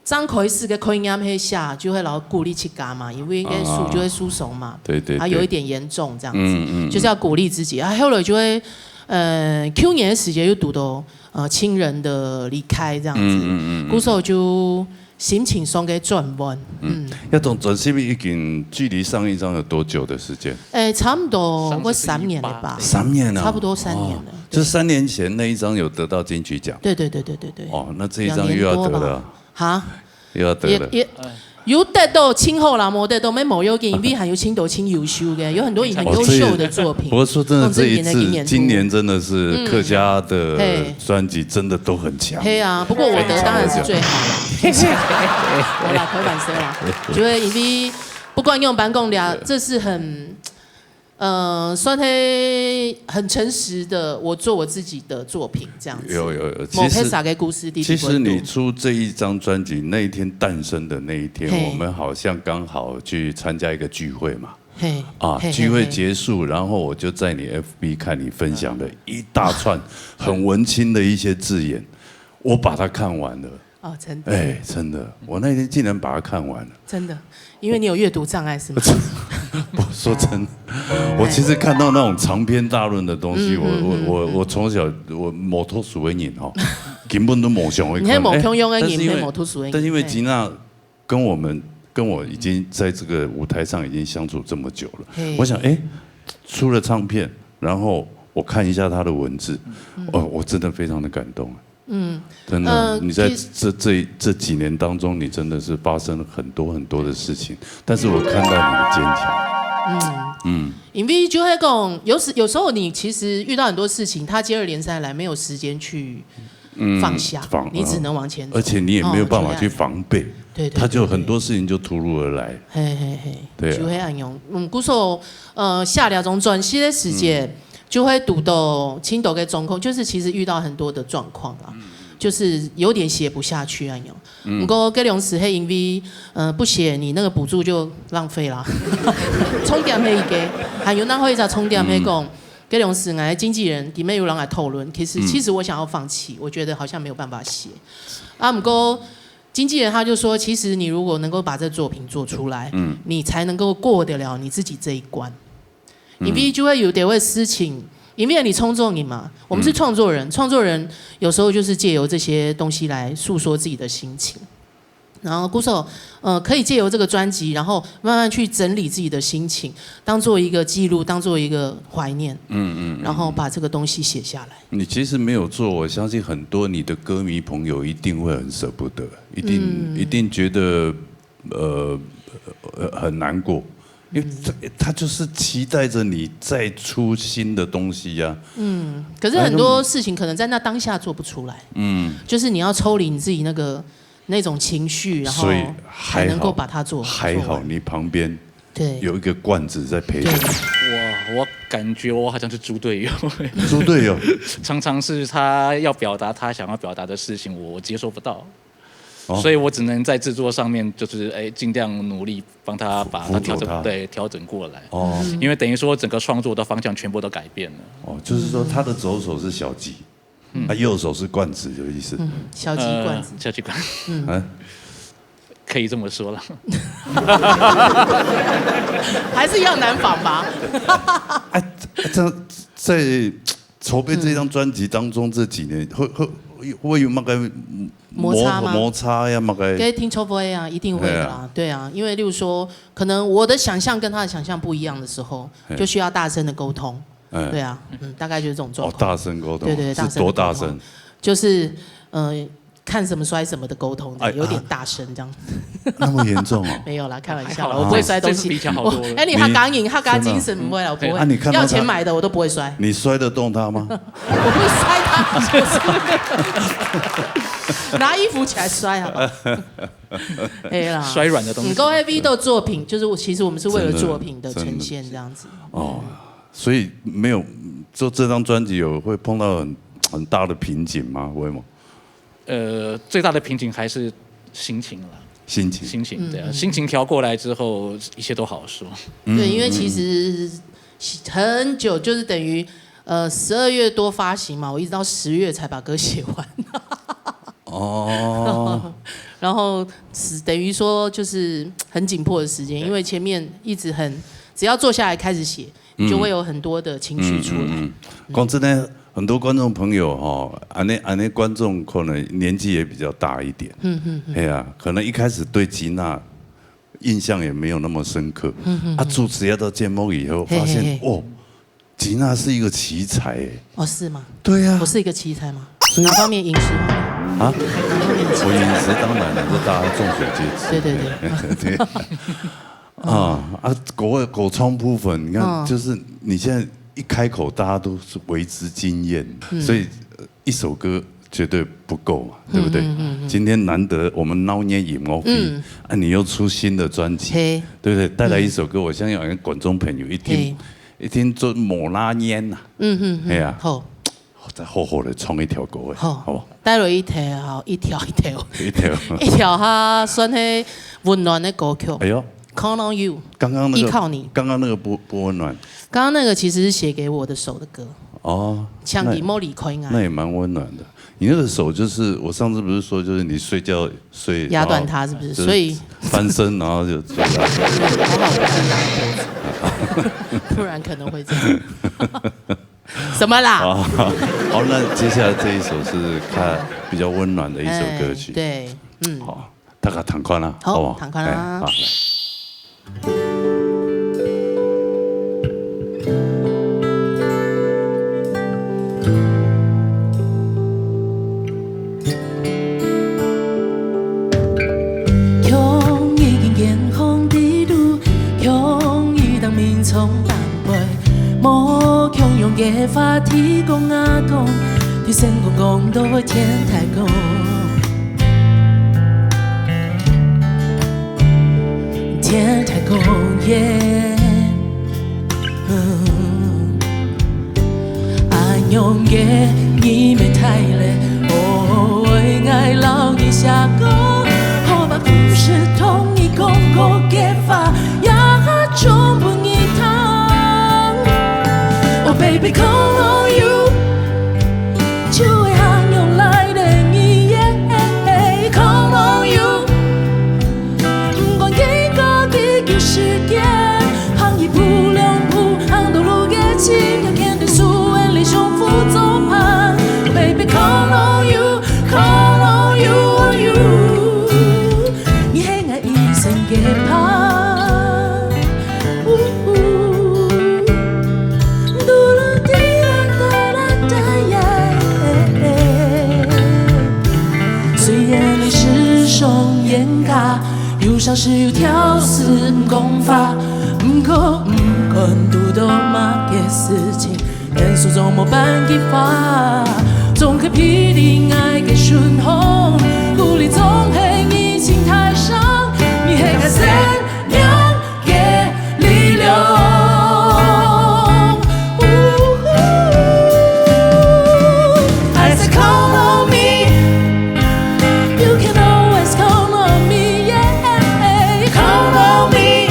剛開始个概念係寫，就會老鼓勵自家嘛，因為个手就會受傷嘛，啊，對對對。啊，有一點嚴重這樣子，嗯，嗯，嗯。就是要鼓勵自己。啊，後來就會，呃，舊年的時間又堵到，呃，親人的離開這樣子，嗯，嗯，嗯，嗯。故所就 心情上个轉彎。嗯，嗯。這張專輯已經距離上一張有多久的時間？誒，差不多快三年了吧。三年啊？差不多三年了，哦，對。就三年前那一張有得到金曲獎。對，對，對。哦，那這一張又要得了。兩年多吧。哈？又要得了。也，也，有得到盡好啦，無得到乜無要緊，因為還有盡多盡優秀个，有很多很優秀的作品。不過說真的，這一次用正經的經驗度今年真的是客家的嘿專輯真的都很強。嘿啊，不過我的當然是最好啦。好啦，開玩笑啦，就係因為不管用班共聊，這是很。呃，算係很誠實的，我做我自己的作品這樣子。有有有，無其實別个故事，其實你出這一張專輯那一天誕生的那一天，嘿我們好像剛好去參加一個聚會嘛。嘿啊，嘿聚會嘿結束，然後我就在你F B看你分享的一大串很文青的一些字眼，我把它看完了。哦，真的哎，真的，我那天竟然把它看完了。真的，因為你有閱讀障礙是嗎？我說真的，我其實看到那種長篇大論的東西，我我我我從小我無讀書个人吼，根本都無想會看。你還無共樣的人哎但是因為還無讀書的人但是因為吉娜跟我們跟我已經在這個舞台上已經相處這麼久了，嘿我想哎，出了唱片，然後我看一下她的文字，哦，我真的非常的感動。嗯，真的，呃你在其实这这这几年当中，你真的是发生了很多很多的事情，但是我看到你的坚强。因為就會講，有時有時候你其實遇到很多事情，它接二連三來，沒有時間去放下，防你只能往前走，而且你也沒有辦法去哦防備，對对他就很多事情就突如而來。嘿嘿嘿，對啊就會恁樣。嗯，故所呃下兩種專輯的時間，就會堵到青島的中控，就是其實遇到很多的狀況啦，就是有點寫不下去恁樣。不過這兩時係因為呃不寫，你那個補助就浪費啦。重點係一個，還有那會一隻重點係講，這兩時𠊎經紀人裡面有人來討論，其實其實我想要放棄，我覺得好像沒有辦法寫。啊，不過經紀人他就說，其實你如果能夠把這作品做出來，嗯，你才能夠過得了你自己這一關。因為就會有點會事情，因為你創作你嘛，我們是創作人，創作人有時候就是借由這些東西來訴說自己的心情。然後故所，呃，可以借由這個專輯，然後慢慢去整理自己的心情，當做一個記錄，當做一個懷念，嗯嗯，然後把這個東西寫下來。你其實沒有做，我相信很多你的歌迷朋友一定會很捨不得，一定、一定覺得呃呃很難過，因為他他就是期待著你再出新的東西呀、可是很多事情可能在那當下做不出來，嗯，就是你要抽離你自己那個那種情緒，然後所以才能夠把它做。還好你旁邊對有一個罐子在陪著你。我我感覺我好像是豬隊友，豬隊友，常常是他要表達他想要表達的事情，我接收不到，所以我只能在製作上面就是哎盡量努力幫他把它調整，輔佐他對，調整過來。哦因為等於說整個創作的方向全部都改變了。哦，就是說他的左手是小吉，他右手是罐子的意思。小鸡罐子，呃，小鸡罐，嗯，可以這麼說了。還是要難仿吧？哎，這在籌備這張專輯當中這幾年，會會會有那個摩擦嗎摩擦呀，那個跟聽說會啊，一定會的啦，对啊，因為例如說，可能我的想象跟他的想象不一樣的時候，就需要大聲的溝通，嗯对啊，嗯，大概就是這種狀況。哦，大聲溝通，對對，是多大聲？就是呃，看什麼摔什麼的溝通的，哎有點大聲這樣。那麼嚴重哦？沒有啦，開玩笑啦，還好我不會摔東西。這次比較好多了我哎，你客家人，客家精神不會啦，我不會。啊你看到他要錢買的我都不會摔，你摔得動他嗎？我不會摔他，就是拿衣服起來摔好不好？哎啦，摔軟的東西你各位 V 的作品，就是我其實我們是為了作品的呈現這樣子。哦，所以沒有做這張專輯有會碰到很很大的瓶頸嗎？會嗎？呃，最大的瓶頸還是心情了。心情心情对啊，心情調過來之後，一切都好說。對，因為其實很久，就是等於呃十二月多發行嘛，我一直到十月才把歌寫完。哦，然後是等於說就是很緊迫的時間，因為前面一直很，只要坐下來開始寫，就會有很多的情緒出來。嗯，講真的，很多觀眾朋友吼，恁呢恁呢觀眾可能年紀也比較大一點，嗯嗯，哎呀，可能一開始對吉娜印象也沒有那麼深刻，啊，主持這個節目以後，發現嘿嘿嘿哦，吉娜是一個奇才哎，哦，是嗎？對呀我，是一個奇才嗎？哪方面？影視方面？啊，我饮食当然了，这大家众所皆知。对对对。对。啊，啊，歌，歌唱部分，你看，嗯。就是你现在一开口，大家都是为之惊艳，嗯。所以，呃，一首歌绝对不够嘛，对不对？嗯，嗯，嗯，嗯。今天难得我们闹热音乐会，嗯。啊，你又出新的专辑，嘿。对不对？带来一首歌，嗯。我相信好像观众朋友一听，嘿。一听就无拉烟呐。嗯，嗯，嗯，哎呀。好。 再好好地唱一条歌，好，好不好？带了一条，一条，一条。一条。一条，它算是温暖的歌曲。哎呦。Count on you，刚刚那个，依靠你。刚刚那个不，不温暖。刚刚那个其实是写给我的手的歌。哦，像你莫离开啊。那，那也蛮温暖的。你那个手就是，我上次不是说，就是你睡觉睡，压断它是不是？然后就是所以翻身，然后就，就压断。好好地看他的脖子。不然可能会这样。 什么啦？哦，好，那接下来这一首是它比较温暖的一首歌曲。哎，对，嗯。好，大家听看啦，好，好不好？听看啦。哎，好，来。 雖然你時常冤家，有時候有挑事毋講法，毋過毋管堵到麼个事情， 堅持總無半句話，總係陪你愛个順風，鼓勵總係你心態上，你係𠊎生命个力量。I say count on me, you can always count on me, yeah, count on me.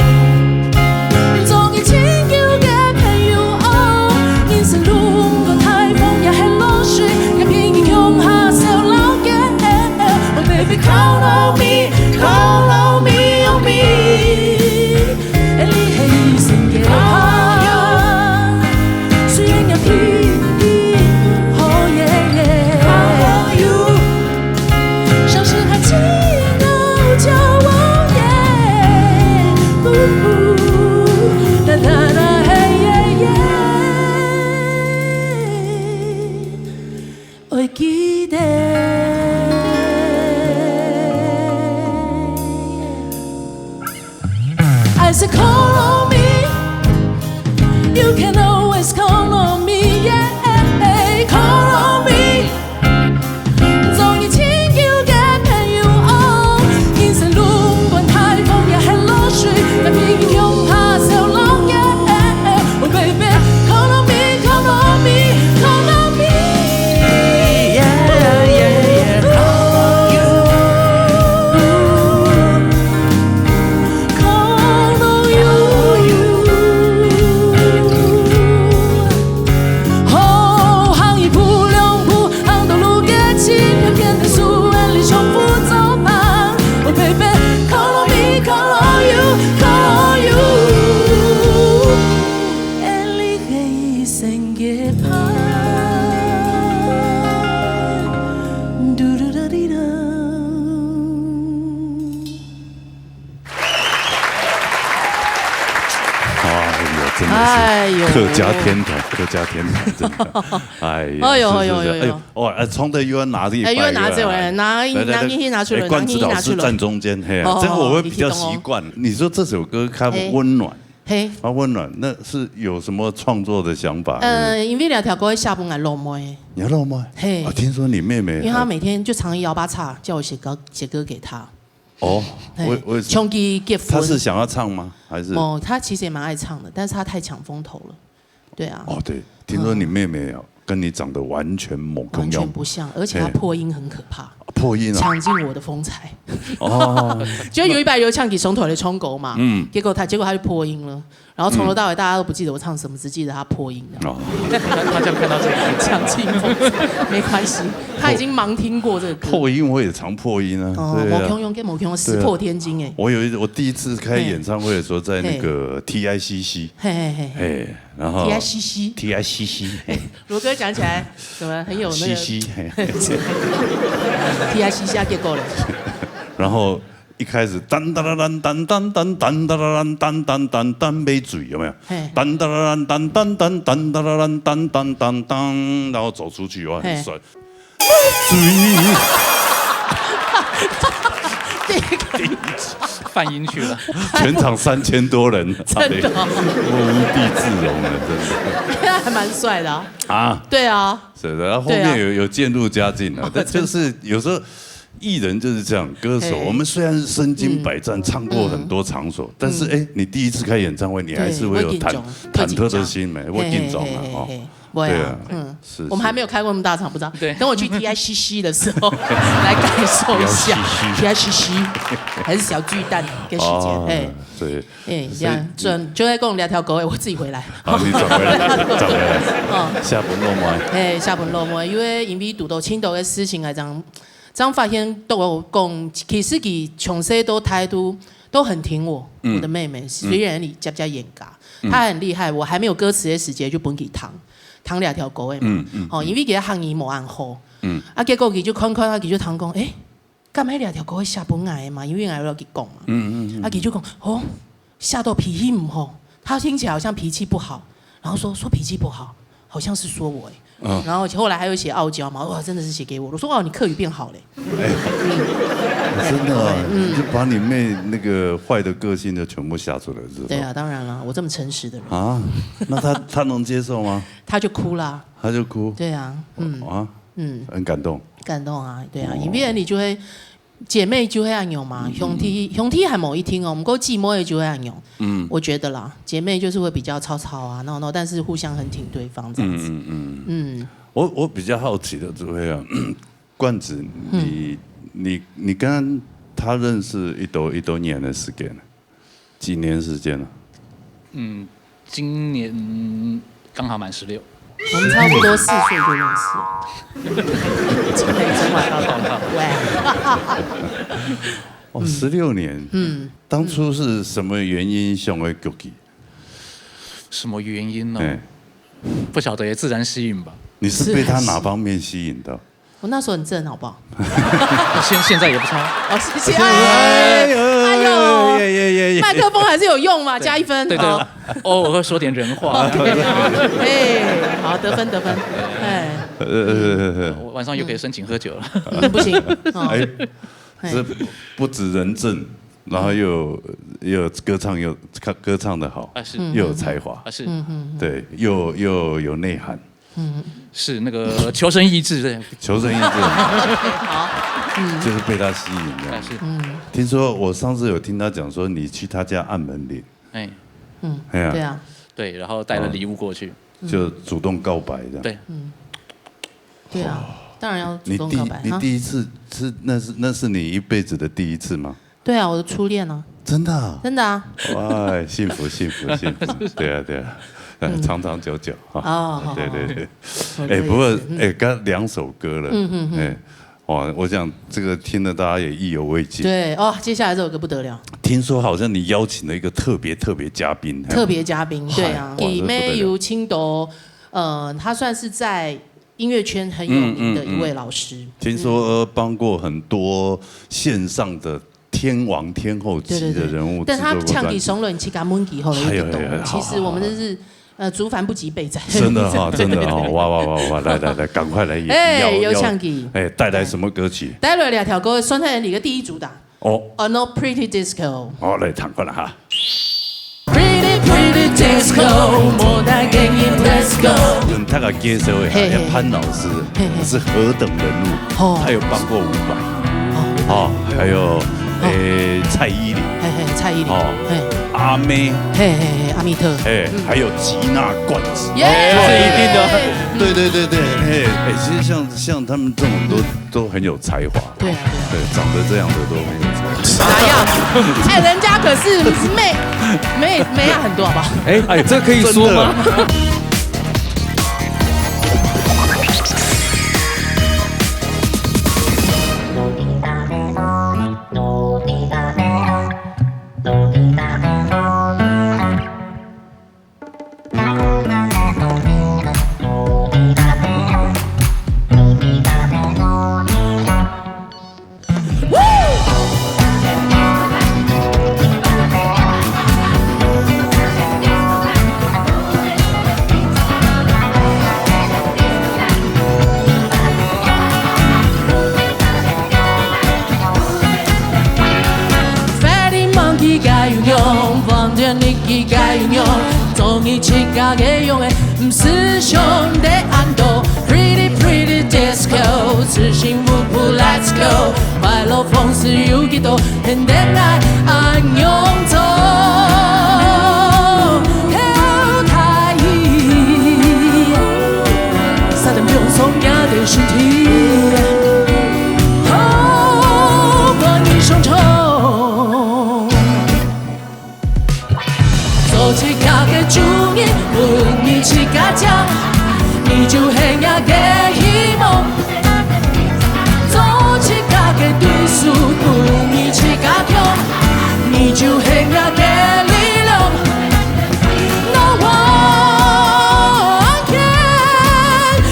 總有親友个朋友哦，人生路毋過颱風也係落水，佮朋友共下笑鬧个。Oh baby, count on me, count on 哎呦，客家天团，客家天团，真的，哎呀，哎呦，是，是，是，哎呦，哎呦，哎呦，哇，哎，唱到又要拿这个，哎，又要拿这个，哎，拿一，来，来，来，拿一，拿出来，哎，冠子老师拿一，拿出来。站中间，嘿啊，哦，这个我会比较习惯。你说这首歌它，哎，温暖，嘿，它温暖，那是有什么创作的想法？呃，因为两条歌写分𠊎老妹，你要老妹？嘿，啊，听说你妹妹，因为她每天就常摇八叉，叫我写歌，写歌给她。 哦，嘿，我，我，像佢結婚。他是想要唱吗？还是？哦，他其实也蛮爱唱的，但是他太抢风头了。对啊。哦，对，听说你妹妹啊，嗯，跟你长得完全不一样。完全不像，而且她破音很可怕。嘿。破音啊？抢尽我的风采。哦。就有一擺有搶佢上台个唱歌嘛，嗯，结果他，结果他就破音了。 然后从头到尾大家都不记得我唱什么，只记得他破音的。哦。他这样看到这个，抢镜头，没关系，他已经盲听过这个歌。破音我也常破音啊，哦，对啊。某共样，跟某共样石破天惊哎。对啊。我有一，我第一次开演唱会的时候，在那个，嘿，T I C C，嘿嘿嘿嘿，然后，T I C C，T I C C，嘿，罗哥讲起来怎么很有那个，C C，嘿，T I C C啊，结果嘞，然后 一开始当当当当当当当当当当当当当，没嘴有没有？嘿。当当当当当当当当当当当当当，然后走出去，哇，很帅。嘿。没嘴。犯音去了。全场三千多人，真的哦。无地自容了，真的。那还蛮帅的啊。啊。对啊。是的，然后后面有，对啊。有渐入佳境了，哦，但就是有时候 艺人就是这样，歌手，嘿，我们虽然身经百战，嗯，唱过很多场所，嗯，但是，嗯，哎，你第一次开演唱会，你还是会有忐，对，会紧张，忐忑的心没？会紧张啊，哦。嘿，嘿，嘿，嘿，嘿，会啊，对啊，嗯，是，我们还没有开过那么大场，不知道。对。等我去T I C C的时候，来感受一下。T I C C。T I C C，还是小巨蛋，一个时间，哦，哎。对。哎，这样，所以，转，就在跟我们聊条狗，哎，我自己回来。好，你转回来，转回来。哦。下本落麦。哎，下本落麦，因为因为堵到青岛的事情啊，这样 正發現到講，其實佢從細到大都，都很挺我，嗯。我的妹妹，雖然你家家嚴格，嗯。她很厲害，我還沒有歌詞的時節就分佢彈，彈兩條歌的嘛。嗯，嗯，哦，因為佢个客語無恁好。嗯。啊，結果佢就看看啊，佢就彈講，誒，敢係兩條歌係寫分𠊎个嘛？因為𠊎有摎佢講嘛。嗯，嗯，嗯。啊，佢就講，哦， 嚇到脾氣毋好，他聽起來好像脾氣不好，然後說，說脾氣不好，好像是說我哎。嗯。然後後來還有寫傲嬌嘛，哇，真的是寫給我。我說，哇，你客語變好嘞。哎，真的哦，嗯。就把你妹那個壞的個性就全部嚇出來，是吧？對啊，當然了，我這麼誠實的人。啊，那她，她能接受嗎？她就哭啦。她就哭？對啊，嗯。啊？嗯。很感動。感動啊，對啊，哦。因為你就會 姐妹就會恁樣嘛，嗯，兄弟，嗯，嗯。兄弟還無一定哦，毋過姊妹就會恁樣。嗯。我覺得啦，姐妹就是會比較吵吵啊，鬧鬧，但是互相很挺對方這樣子。嗯，嗯，嗯。嗯。我，我比較好奇的就會啊，冠子，嗯。你，你，你跟她認識幾多，幾多年的時間？ 幾年時間了？嗯，今年剛好滿十六。我們差不多四歲就認識了。真的已經玩到大了，喂。哦，十六年。嗯。當初是什麼原因想要撿佢？什麼原因呢？哎。不曉得耶，自然吸引吧。你是被他哪方面吸引的？ 我那時候很正，好不好？現，現在也不差。哦，謝謝。哎，哎呦，哎呦，哎呦，麦克風還是有用嘛，加一分。對，對，好。偶爾會說點人話。OK，好，哎，好，得分，得分，哎。呃，呃，呃，呃。我晚上又可以申請喝酒了。嗯，不行，哦。哎，嘿。這不止人正，然後又有，又有歌唱，又，歌唱得好，啊，是。嗯，又有才華，啊，是。嗯，嗯，嗯。對，又，又有內涵。 嗯。是那個求生意志，對。求生意志。好，嗯。就是被他吸引這樣。啊，是。嗯。聽說我上次有聽他講說，你去他家按門鈴。哎。嗯，哎呀。對啊。對，然後帶了禮物過去。哦。就主動告白這樣。對。嗯。對啊，哦。當然要主動告白，你第，你哈。第一次是，那是，那是你一輩子的第一次嗎？ 對啊，我的初戀啊。真的啊？真的啊。哇，幸福，幸福，幸福。對啊，對啊，呃，嗯。長長久久哈。哦，好，對，對，好，對。好。我的也是，哎，不過，嗯。哎，剛兩首歌了，嗯，嗯，嗯。哎，哇，我想這個聽了大家也意猶未盡。對，哦，接下來這首歌不得了。聽說好像你邀請了一個特別，特別嘉賓，特別嘉賓，對啊，嗨，哇，這不得了。佢乜有請到，呃，他算是在 音樂圈很有名的一位老師。嗯，嗯，嗯。聽說幫過很多線上的天王天后级的人物，对对对。等他制作过专辑。唱起松了，你去给他问起后了，哎呦，一直懂。哎呦，哎呦，其实我们真是，好，好，好。呃，竹凡不及被宰。真的哈，真的哈，哇，哇，哇，哇，来，来，来，赶快来演，哎，要，要，有唱起。哎，带来什么歌曲？带来两条歌，算是你的第一主打。哦。哦，No Pretty Disco。好，来，唱过来哈。Pretty pretty disco，無帶給你 disco。跟大家介绍一下，嘿，嘿。潘老师，嘿，嘿。是何等人物，哦。他有帮过伍佰，哦。哦，还有，哦。诶，蔡依林，嘿，嘿，蔡依林，哦。嘿。阿妹，嘿，嘿，嘿，阿密特。哎，嗯。还有吉娜冠希。耶！这是一定的。对，对，对，对，哎，哎，其实像，像他们这种都，嗯。都很有才华。对啊，对啊。对，长得这样的都很有才华。哪样？哎，人家可是妹，妹，妹啊很多，好不好？哎，哎，这可以说吗？真的。Pretty monkey个样，忘掉你个样，做你自家个样，毋使想得恁多。Pretty pretty disco，自信舞步 let's go，快乐方式有几多？现在爱恁样做，好大意，啥人放松你的身体？ 好，我与上冲。做自家个主人，分你自家掌，你就系我个希望。做自家个对手，分你自家强，你就系我个力量。No one can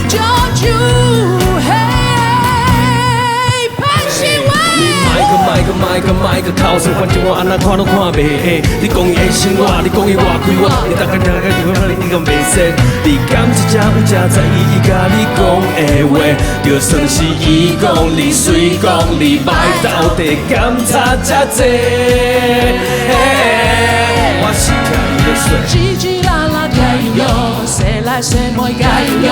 judge you，嘿。 潘信伟。你莫个，莫个，莫个，莫个口水，反正我安怎看都看袂下。你讲伊的生活，你讲伊偌快活，你大概大概你讲你讲袂使。你敢真正有真在意伊甲你讲的话？就算是伊讲你水讲你歹，到底敢差遮济？我是听伊的说。叽叽啦啦个音乐，说来说去个音乐，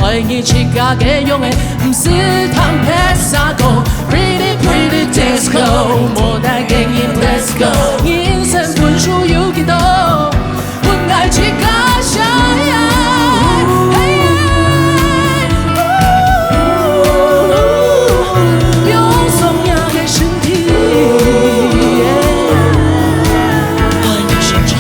爱你自家个样的。 毋使通别啥个pretty pretty disco，无带给你 disco，人生分数有几多？分爱自家想呀，嘿，用松软的身体，爱你现场。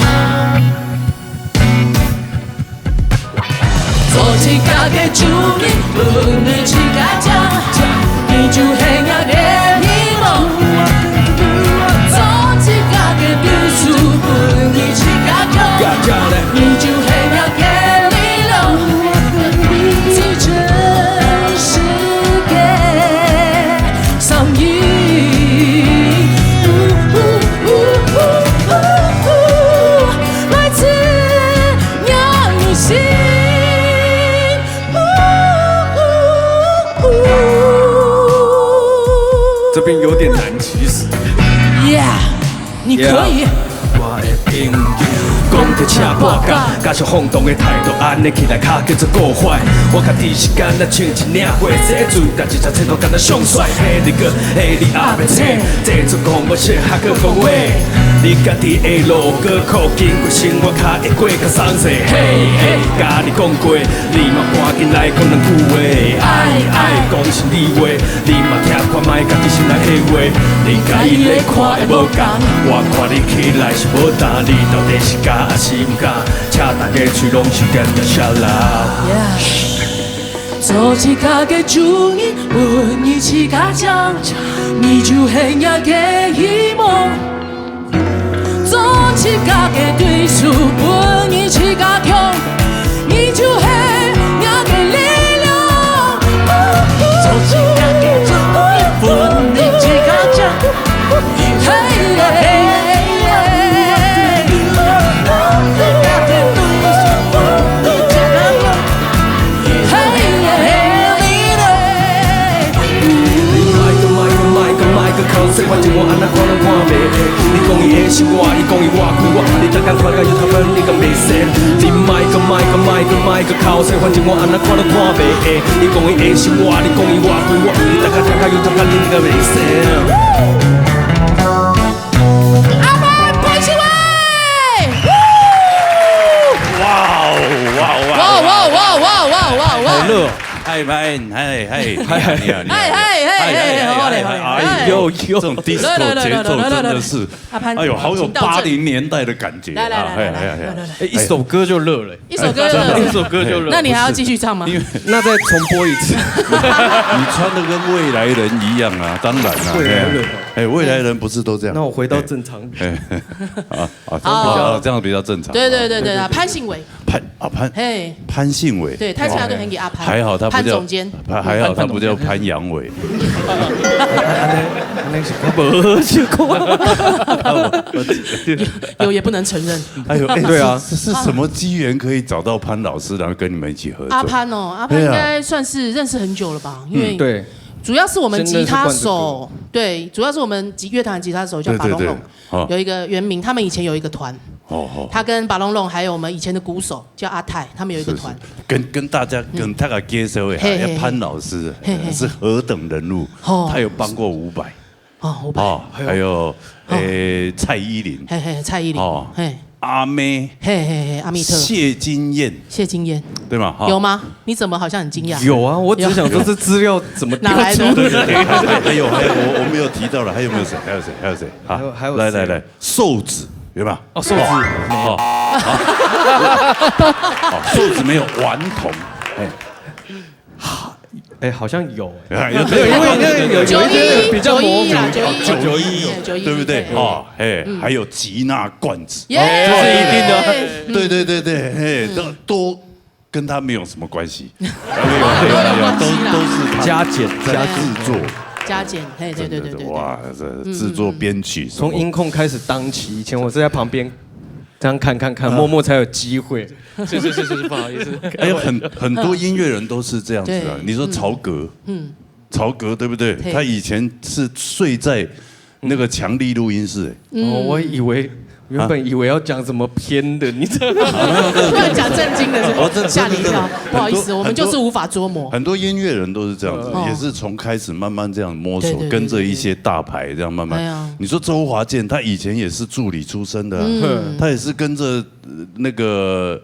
做自家个主人，分你自家掌，你就系我个希望。做自家个对手，分你自家强，你就系我个力量。最真实个 声音，来自你心。这边有点难，其实。Yeah。 你可以。我的朋友，讲着车破甲，加上放荡的态度，安尼起来卡叫做够坏。我家己是干焦像一领花，西装，但一只青头干焦上帅。嘿，你个，嘿，你阿伯切，这做讲我是还个讲话。你家己的路，过靠近我生活，较会过较松势。嘿，嘿，甲你讲过，你嘛赶紧来讲两句话。哎，哎，讲心里话。 你嘛听看覓家己心内的话，你家己咧看会无仝，我看你起来是无搭，你到底是敢抑是毋敢？请大家喙拢收踮遮笑啦。Yeah。做自家个主人，分你自家掌，你就系我个希望。 做自家个对手，分你自家强，你就系我个力量。做自家个主人，分你自家掌，你就系一个口水，反正我安怎看都看袂下。你讲伊的心话，你讲伊话对我，你大家大家又大家听个袂生。阿潘潘秀伟，哇哦哇哦哇哦！哇哇哇哇哇哇哇！嗨嗨嗨嗨嗨！你好你好你好！嗨嗨嗨嗨！好嘞好嘞！哎呦呦，这种 disco 节奏真的是，阿潘，哎呦，好有请到这八零年代的感觉啊！来来来来来来来来，哎，一首歌就热了。一首歌就热一首歌就热。那你还要继续唱吗？因为那再重播一次。你穿的跟未来人一样啊，当然啊，未来人哎，未来人不是都这样？那我回到正常。哎，啊啊，这样比较这样比较正常。对对对对啊，潘信伟，潘啊潘嘿，潘信伟，对，他现在都很给阿潘，还好他不叫潘总监，潘还好他不叫潘阳伟。那是不是有也不能承认。哎呦，哎，对啊是是什么机缘可以找到潘老师，然后跟你们一起合作？阿潘哦，阿潘应该算是认识很久了吧？因为对，主要是我们吉他先认识冠志手，对，主要是我们吉乐团吉他手叫对对对法龙龙，，好有一个原名，他们以前有一个团，哦哦。他跟法龙龙还有我们以前的鼓手叫阿泰，他们有一个是是团。跟跟大家跟大家介绍一下，嘿嘿嘿哎潘老师嘿嘿是何等人物，哦他有帮过伍佰哦，伍佰，哦，还有诶蔡依林嘿嘿，蔡依林，哦嘿，阿妹、嘿嘿嘿，阿密特，谢金燕，谢金燕，对吗？哈有吗？你怎么好像很惊讶？有啊，我只想说这资料怎么哪来的调出对对对，还还有还有我我没有提到了，还有没有谁？还有谁？还有谁？啊还有还有谁来来来，瘦子有没有？哦，瘦子没有。哦，瘦子没有，顽童，哎，哎，好像有哎。哎有没有，因为因为有有一些比较模糊。九一啦，九一，九一哎九一，对不对？对哦，哎，还有吉娜冠子，耶，这是一定的嗯对对对对，嘿，都都跟他没有什么关系，没有没有没有，都都是他加减在加减制作，加减，嘿，对对对对对，哇，这制作编曲什么从音控开始当起，以前我是在旁边这样看看看，默默才有机会。是是是是，不好意思。还有很很多音乐人都是这样子啊对。你说曹格，嗯，曹格对不对？对他以前是睡在那个强力录音室，哦，我以为原本以为要讲什么偏的，你知道吗？突然讲正经的，是哦这吓你一跳这这，不好意思，很多我们就是无法捉摸。很多音乐人都是这样子，哦也是从开始慢慢这样摸索，对对对跟着一些大牌这样慢慢。哎呀你说周华健，他以前也是助理出身的啊，嗯他也是跟着呃那个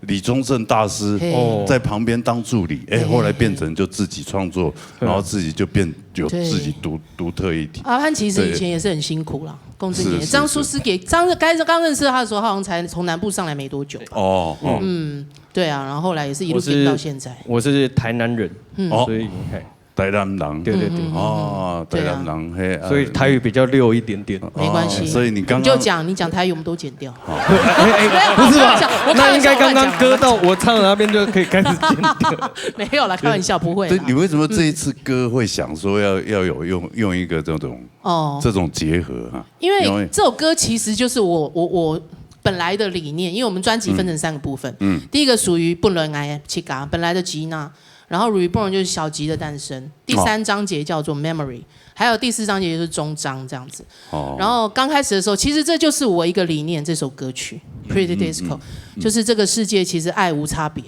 李宗盛大师嘿哦在旁边当助理，哎，嘿后来变成就自己创作，然后自己就变有对自己独独特一体。阿潘其实以前也是很辛苦啦，共事年。张舒适给张刚刚认识他的时候，他好像才从南部上来没多久吧。哦哦，嗯，对啊，然后后来也是一路我是跟到现在。我是台南人，哦所以嘿，台南人，对对对，哦，台南人嘿，啊所以台语比较溜一点点。没关系哦所以你刚刚你就讲，你讲台语，我们都剪掉。哎哎，不是吧开玩笑？我开玩笑那应该刚刚割到我唱的那边就可以开始剪掉。没有啦，开玩笑，不会啦。对，你为什么这一次歌会想说要要有用用一个这种哦，这种结合啊？因为因为这首歌其实就是我我我本来的理念，因为我们专辑分成三个部分，嗯，第一个属于本来爱情歌，本来的吉娜，然后 Reborn 就是小吉的诞生，第三章节叫做 Memory，还有第四章节就是终章这样子。哦，然后刚开始的时候，其实这就是我一个理念，这首歌曲 Pretty Disco，就是这个世界其实爱无差别。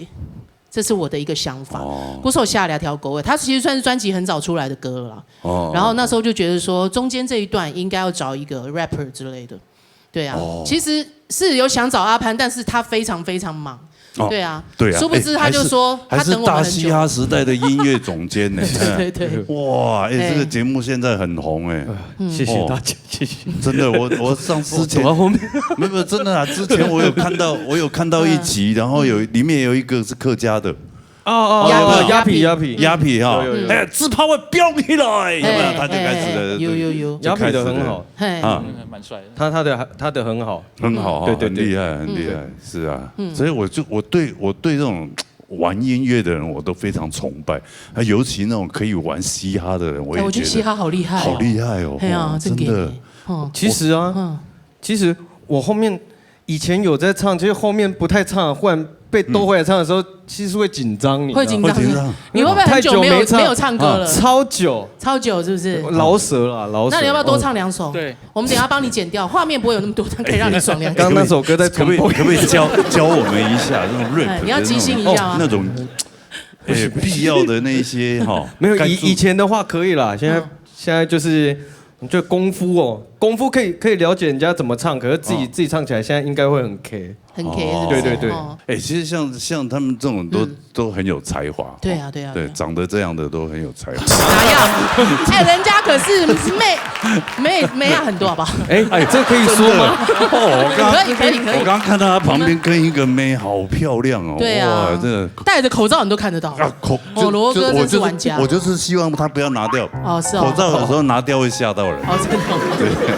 这是我的一个想法。哦鼓手下两条狗尾，它其实算是专辑很早出来的歌了啦。哦然后那时候就觉得说，中间这一段应该要找一个 rapper 之类的。对啊，哦其实是有想找阿潘，但是他非常非常忙。哦对啊，对啊，殊不知他就说他等我们很久。哎还是大嘻哈时代的音乐总监呢。对对对，哇，哎，哎这个节目现在很红哎，谢谢大家，谢谢。真的，我我上之前走到后面，没有没有真的啊，之前我有看到我有看到一集，然后有里面有一个是客家的哦哦哦，鸭皮鸭皮鸭皮，鸭皮哈有有有，哎，自拍会飆起来，有没有？哎他就开始了，哎有有有鸭皮的很好，嘿，啊，他他的他的很好，很好哈，对对对很厉害，很厉害，是啊，所以我就我对我对这种玩音乐的人我都非常崇拜，啊，尤其那种可以玩嘻哈的人，我也哎我觉得嘻哈好厉害哦，好厉害哦，哎呀，哇真给真的力，哦，其实啊，嗯，其实我后面以前有在唱，其实后面不太唱，忽然被夺回来唱的时候，其实会紧张，你知道吗？会紧张，会紧张你会不会很久没有太久没唱没有唱歌了？超久，超久是不是？老舍啦，老舍。那你要不要多唱两首？对，我们等一下帮你剪掉，画面不会有那么多张可以让你爽两首。刚刚那首歌再可不可以重播。可不可以教教我们一下那种 rap？哎你要即兴一下吗那种，哎，必要的那一些哈，没有以该注以前的话可以啦，现在嗯现在就是就功夫哦，功夫可以可以了解人家怎么唱，可是自己哦自己唱起来现在应该会很 K。很 K 是不是？对对对哦哎，其实像像他们这种都都很有才华。对啊对啊对啊，对，长得这样的都很有才华。哪样？哎，人家可是妹妹妹啊很多好不好？哎，这可以说吗？哦，我刚可以可以可以我刚刚看到他旁边跟一个妹，好漂亮哦！对啊哇，这个戴着口罩你都看得到。啊，口哦罗哥就我真是玩家我就是希望他不要拿掉哦是哦口罩有时候拿掉会吓到人。哦，真的哦。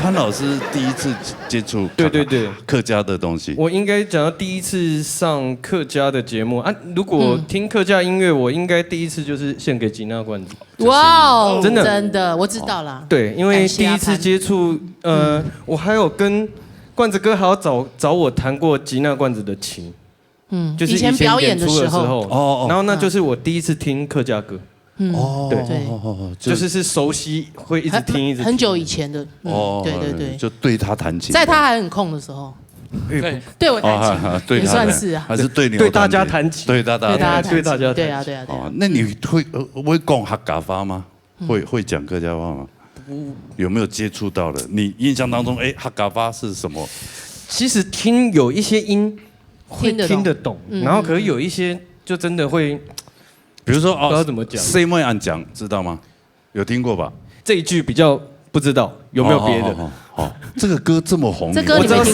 潘老师第一次接触对对对客家的东西，我应该讲到第一次上客家的节目啊，如果听客家音乐，我应该第一次就是献给吉娜罐子。哇哦，真的真的，我知道啦。对，因为感谢阿潘第一次接触，呃，我还有跟罐子哥还有找找我弹过吉娜罐子的琴，嗯，就是以前表演的时候，演出的时候，哦哦然后那就是我第一次听客家歌，嗯，哦对对哦哦，就是是熟悉，会一直听一直听很很久以前的，嗯哦，对对对，就对他弹琴，在他还很空的时候，哎对我弹琴啊对他弹也算是啊。还是对你对大家弹琴，对大家对大家弹琴，对大家对啊对啊对啊。哦，那你会呃会讲客家话吗？会会讲客家话吗？有没有接触到的？你印象当中，哎，客家话是什么？其实听有一些音会听得懂听得懂，嗯然后可是有一些就真的会比如说哦，不知道怎么讲谁会恁讲，知道吗？有听过吧？这一句比较不知道有没有别的。哦，哦哦哦这个歌这么红，这歌你你没听过？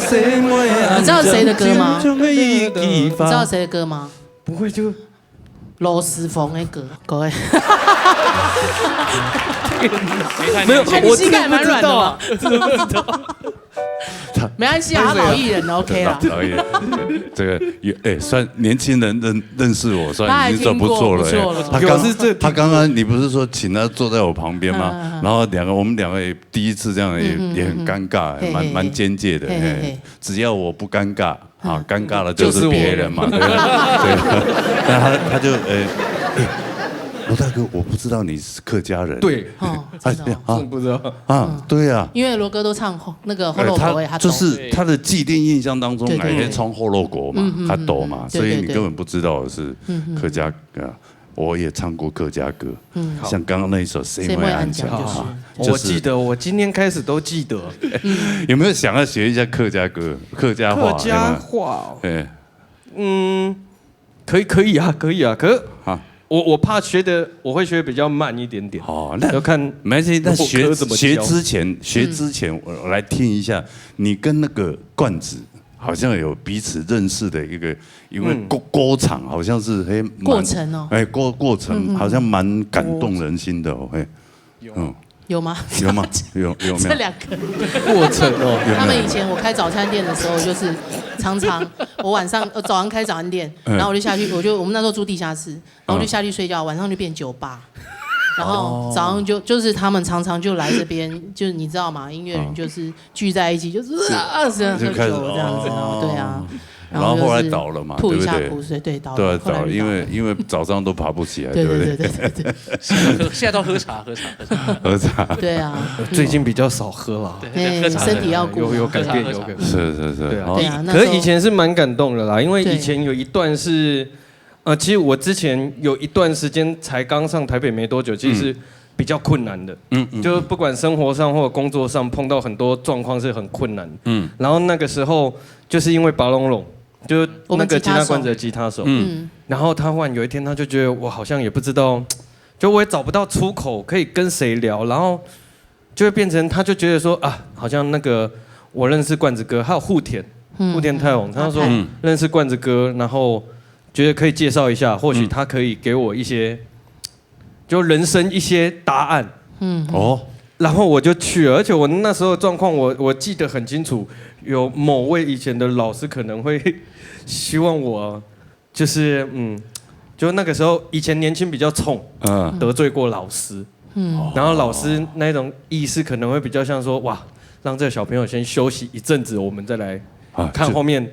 谁会恁讲？你知道谁的歌吗？你你知道谁的歌吗？不会就罗斯峰的歌，各位。没有，看你膝盖蛮软的嘛。没关系啊，他老艺人了，OK 啦。老艺人，这个有哎，算年轻人认认识我，算已经算不错了。他还听过不错了哎他刚有是最他刚刚你不是说请他坐在我旁边吗？然后两个我们两个也第一次这样也也很尴尬，嘿嘿嘿蛮蛮亲切的。嘿嘿嘿哎，只要我不尴尬啊，尴尬了就是别人嘛，对不对？对，那他他就呃，哎，罗大哥，我不知道你是客家人，对，哦，哎真的哦。啊真的不知道。啊，对啊。因为罗哥都唱那个《火呃，龙果》的，他就是他的既定印象当中，对对对哎，唱火龙果嘛，嗯嗯嗯他抖嘛，对对对所以你根本不知道我是客家啊。我也唱过客家歌，像刚刚那一首《谁会谁会安讲》安讲就是啊，就是我记得，我今天开始都记得。有没有想要学一下客家歌、客家话？客家话哦，有没有？哎，嗯，可以可以啊，可以啊。可是啊，我我怕学的我会学的比较慢一点点。哦，那要看没关系。那我学歌怎么教学之前，学之前我来听一下，你跟那个罐子好像有彼此认识的一个，因为嗯过过场好像是嘿蛮过程哦哎过过程好像蛮感动人心的哦，嘿，嗯，有吗？有吗？有有没有？这两个，过程哦，他们以前我开早餐店的时候，就是常常我晚上呃早上开早餐店，嗯然后我就下去，我就我们那时候住地下室，然后我就下去睡觉，晚上就变酒吧，然后早上就就是他们常常就来这边，就是你知道吗？音乐人就是聚在一起，就是啊这样喝酒就开始这样子，然后对啊，然后后来就是倒了嘛，吐一对不对？下苦水，对，倒了，对，后来就倒了倒了，因为因为早上都爬不起来，对对不对？对对对对，现在都喝茶，喝茶，喝茶。喝茶。对啊，最近比较少喝了。哎，身体要顾啊，有有改变，有改变。对啊，对啊，那时候可是以前是蛮感动的啦，因为对以前有一段是，呃，其实我之前有一段时间才刚上台北没多久，其实是比较困难的，嗯嗯就是不管生活上或者工作上碰到很多状况是很困难的。嗯然后那个时候就是因为巴龙龙，就是我们那个吉他手吉他罐子的吉他手，嗯嗯然后他忽然有一天他就觉得我好像也不知道，就我也找不到出口可以跟谁聊，然后就会变成他就觉得说啊，好像那个我认识罐子哥，还有户田，嗯户田太宏，他说嗯认识罐子哥，然后觉得可以介绍一下，或许他可以给我一些就人生一些答案。嗯哦，然后我就去了，而且我那时候的状况我我记得很清楚，有某位以前的老师可能会希望我就是嗯，就那个时候以前年轻比较冲，嗯得罪过老师，嗯然后老师那种意思可能会比较像说哇，让这个小朋友先休息一阵子，我们再来啊看后面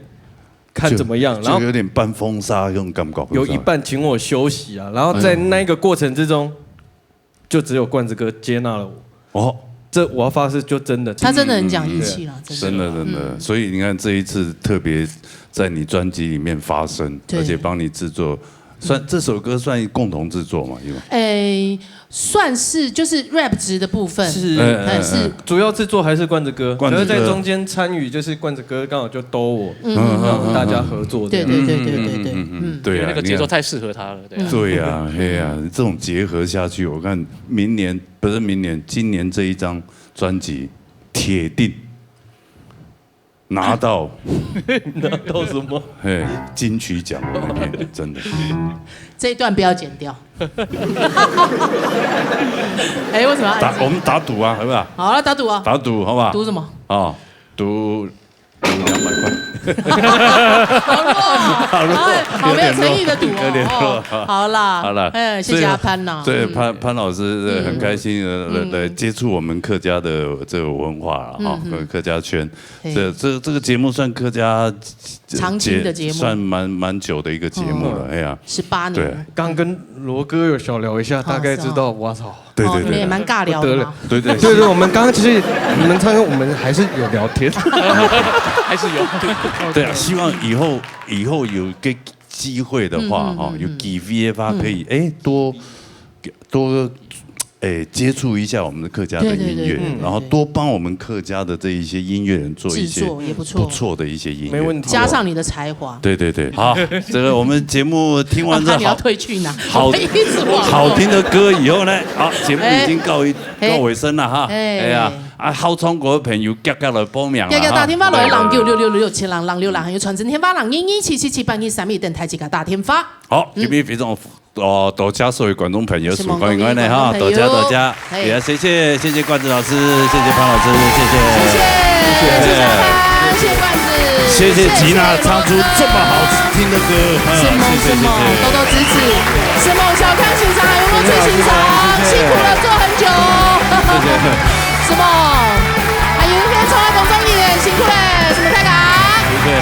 看怎么样，然后就有点半封杀那种感觉，有一半请我休息啊，然后在那个过程之中，就只有冠志哥接纳了我。哦，这我要发誓，就真的，他真的很讲义气啦，嗯，真的。真的真的，所以你看这一次特别在你专辑里面发声，对。而且帮你制作，算，这首歌算共同制作嘛，因为哎，算是就是 rap 值的部分，是，哎，哎，哎，是。主要制作还是冠志哥，冠志哥。可是在中间参与就是冠志哥刚好就兜我，嗯，嗯，让大家合作这样。对，对，对，对，对，对，嗯，嗯，嗯，嗯。对啊，那个节奏太适合他了，对啊。你看。对啊，嘿啊，这种结合下去，我看明年，不是明年，今年这一张专辑，铁定拿到，拿到什么？嘿，金曲奖，真的。这一段不要剪掉。哎，为什么要打，我们打赌啊，好不好？好了，打赌啊。打赌，好不好？赌什么？哦，赌，赌两百块。好弱啊，好弱，哎，好没有诚意的赌哦。有点弱。哦，好啦，好啦，哎，谢谢阿潘呐。所以，对，嗯。潘，潘老师，呃，很开心，呃，来，嗯。来接触我们客家的这个文化了，哈，嗯，嗯。跟客家圈。嘿。这，这，这个节目算客家常青的节目。算蛮，蛮久的一个节目了，嗯。哎呀。十八年。对。刚跟罗哥有小聊一下，好，大概知道，是哦。哇操。对，对，对。哦，你们也蛮尬聊的嘛。不得了。对，对，对，对，我们刚刚其实你们唱歌，我们还是有聊天。还是有。对啊，希望以后，以后有个机会的话，嗯，嗯，哈，嗯，有机会的话，嗯。可以，哎，多，多，哎，接触一下我们的客家的音乐，对，对，对，对，对，然后多帮我们客家的这一些音乐人做一些制作也不错。不错的一些音乐。没问题。加上你的才华。对，对，对。好，这个我们节目听完这好，啊，你要退去哪？好，我一直忘了。好听的歌以后呢，好，节目已经告一，哎。告尾声了哈。哎。哎呀，啊，好唱歌的朋友，遽遽来报名了哈。遽遽打电话来，对。零九六六六六七零零六零，还有传真电话零二二七七七八二三一，等待自家打电话。好，嗯。今天非常，哦，多谢所有观众朋友收看，是，观众朋友。欢迎呢哈，多谢，多谢。嘿。也谢谢，谢谢冠志老师，谢谢潘老师，谢谢。谢谢，谢谢阿潘，谢谢冠志，谢谢吉娜唱出这么好听的歌，啊，什么，谢谢，什么，谢谢。多多支持。什么小康欣赏，还有没有最欣赏？谢谢，谢谢。辛苦了，做很久。谢谢。什么？还有一天从来工作一年，辛苦嘞，什么大家？谢谢。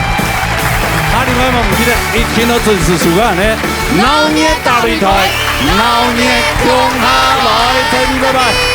下禮拜嘛，毋記得一定要準時收看呢。鬧熱大擂台，鬧熱共下來，再見，拜拜。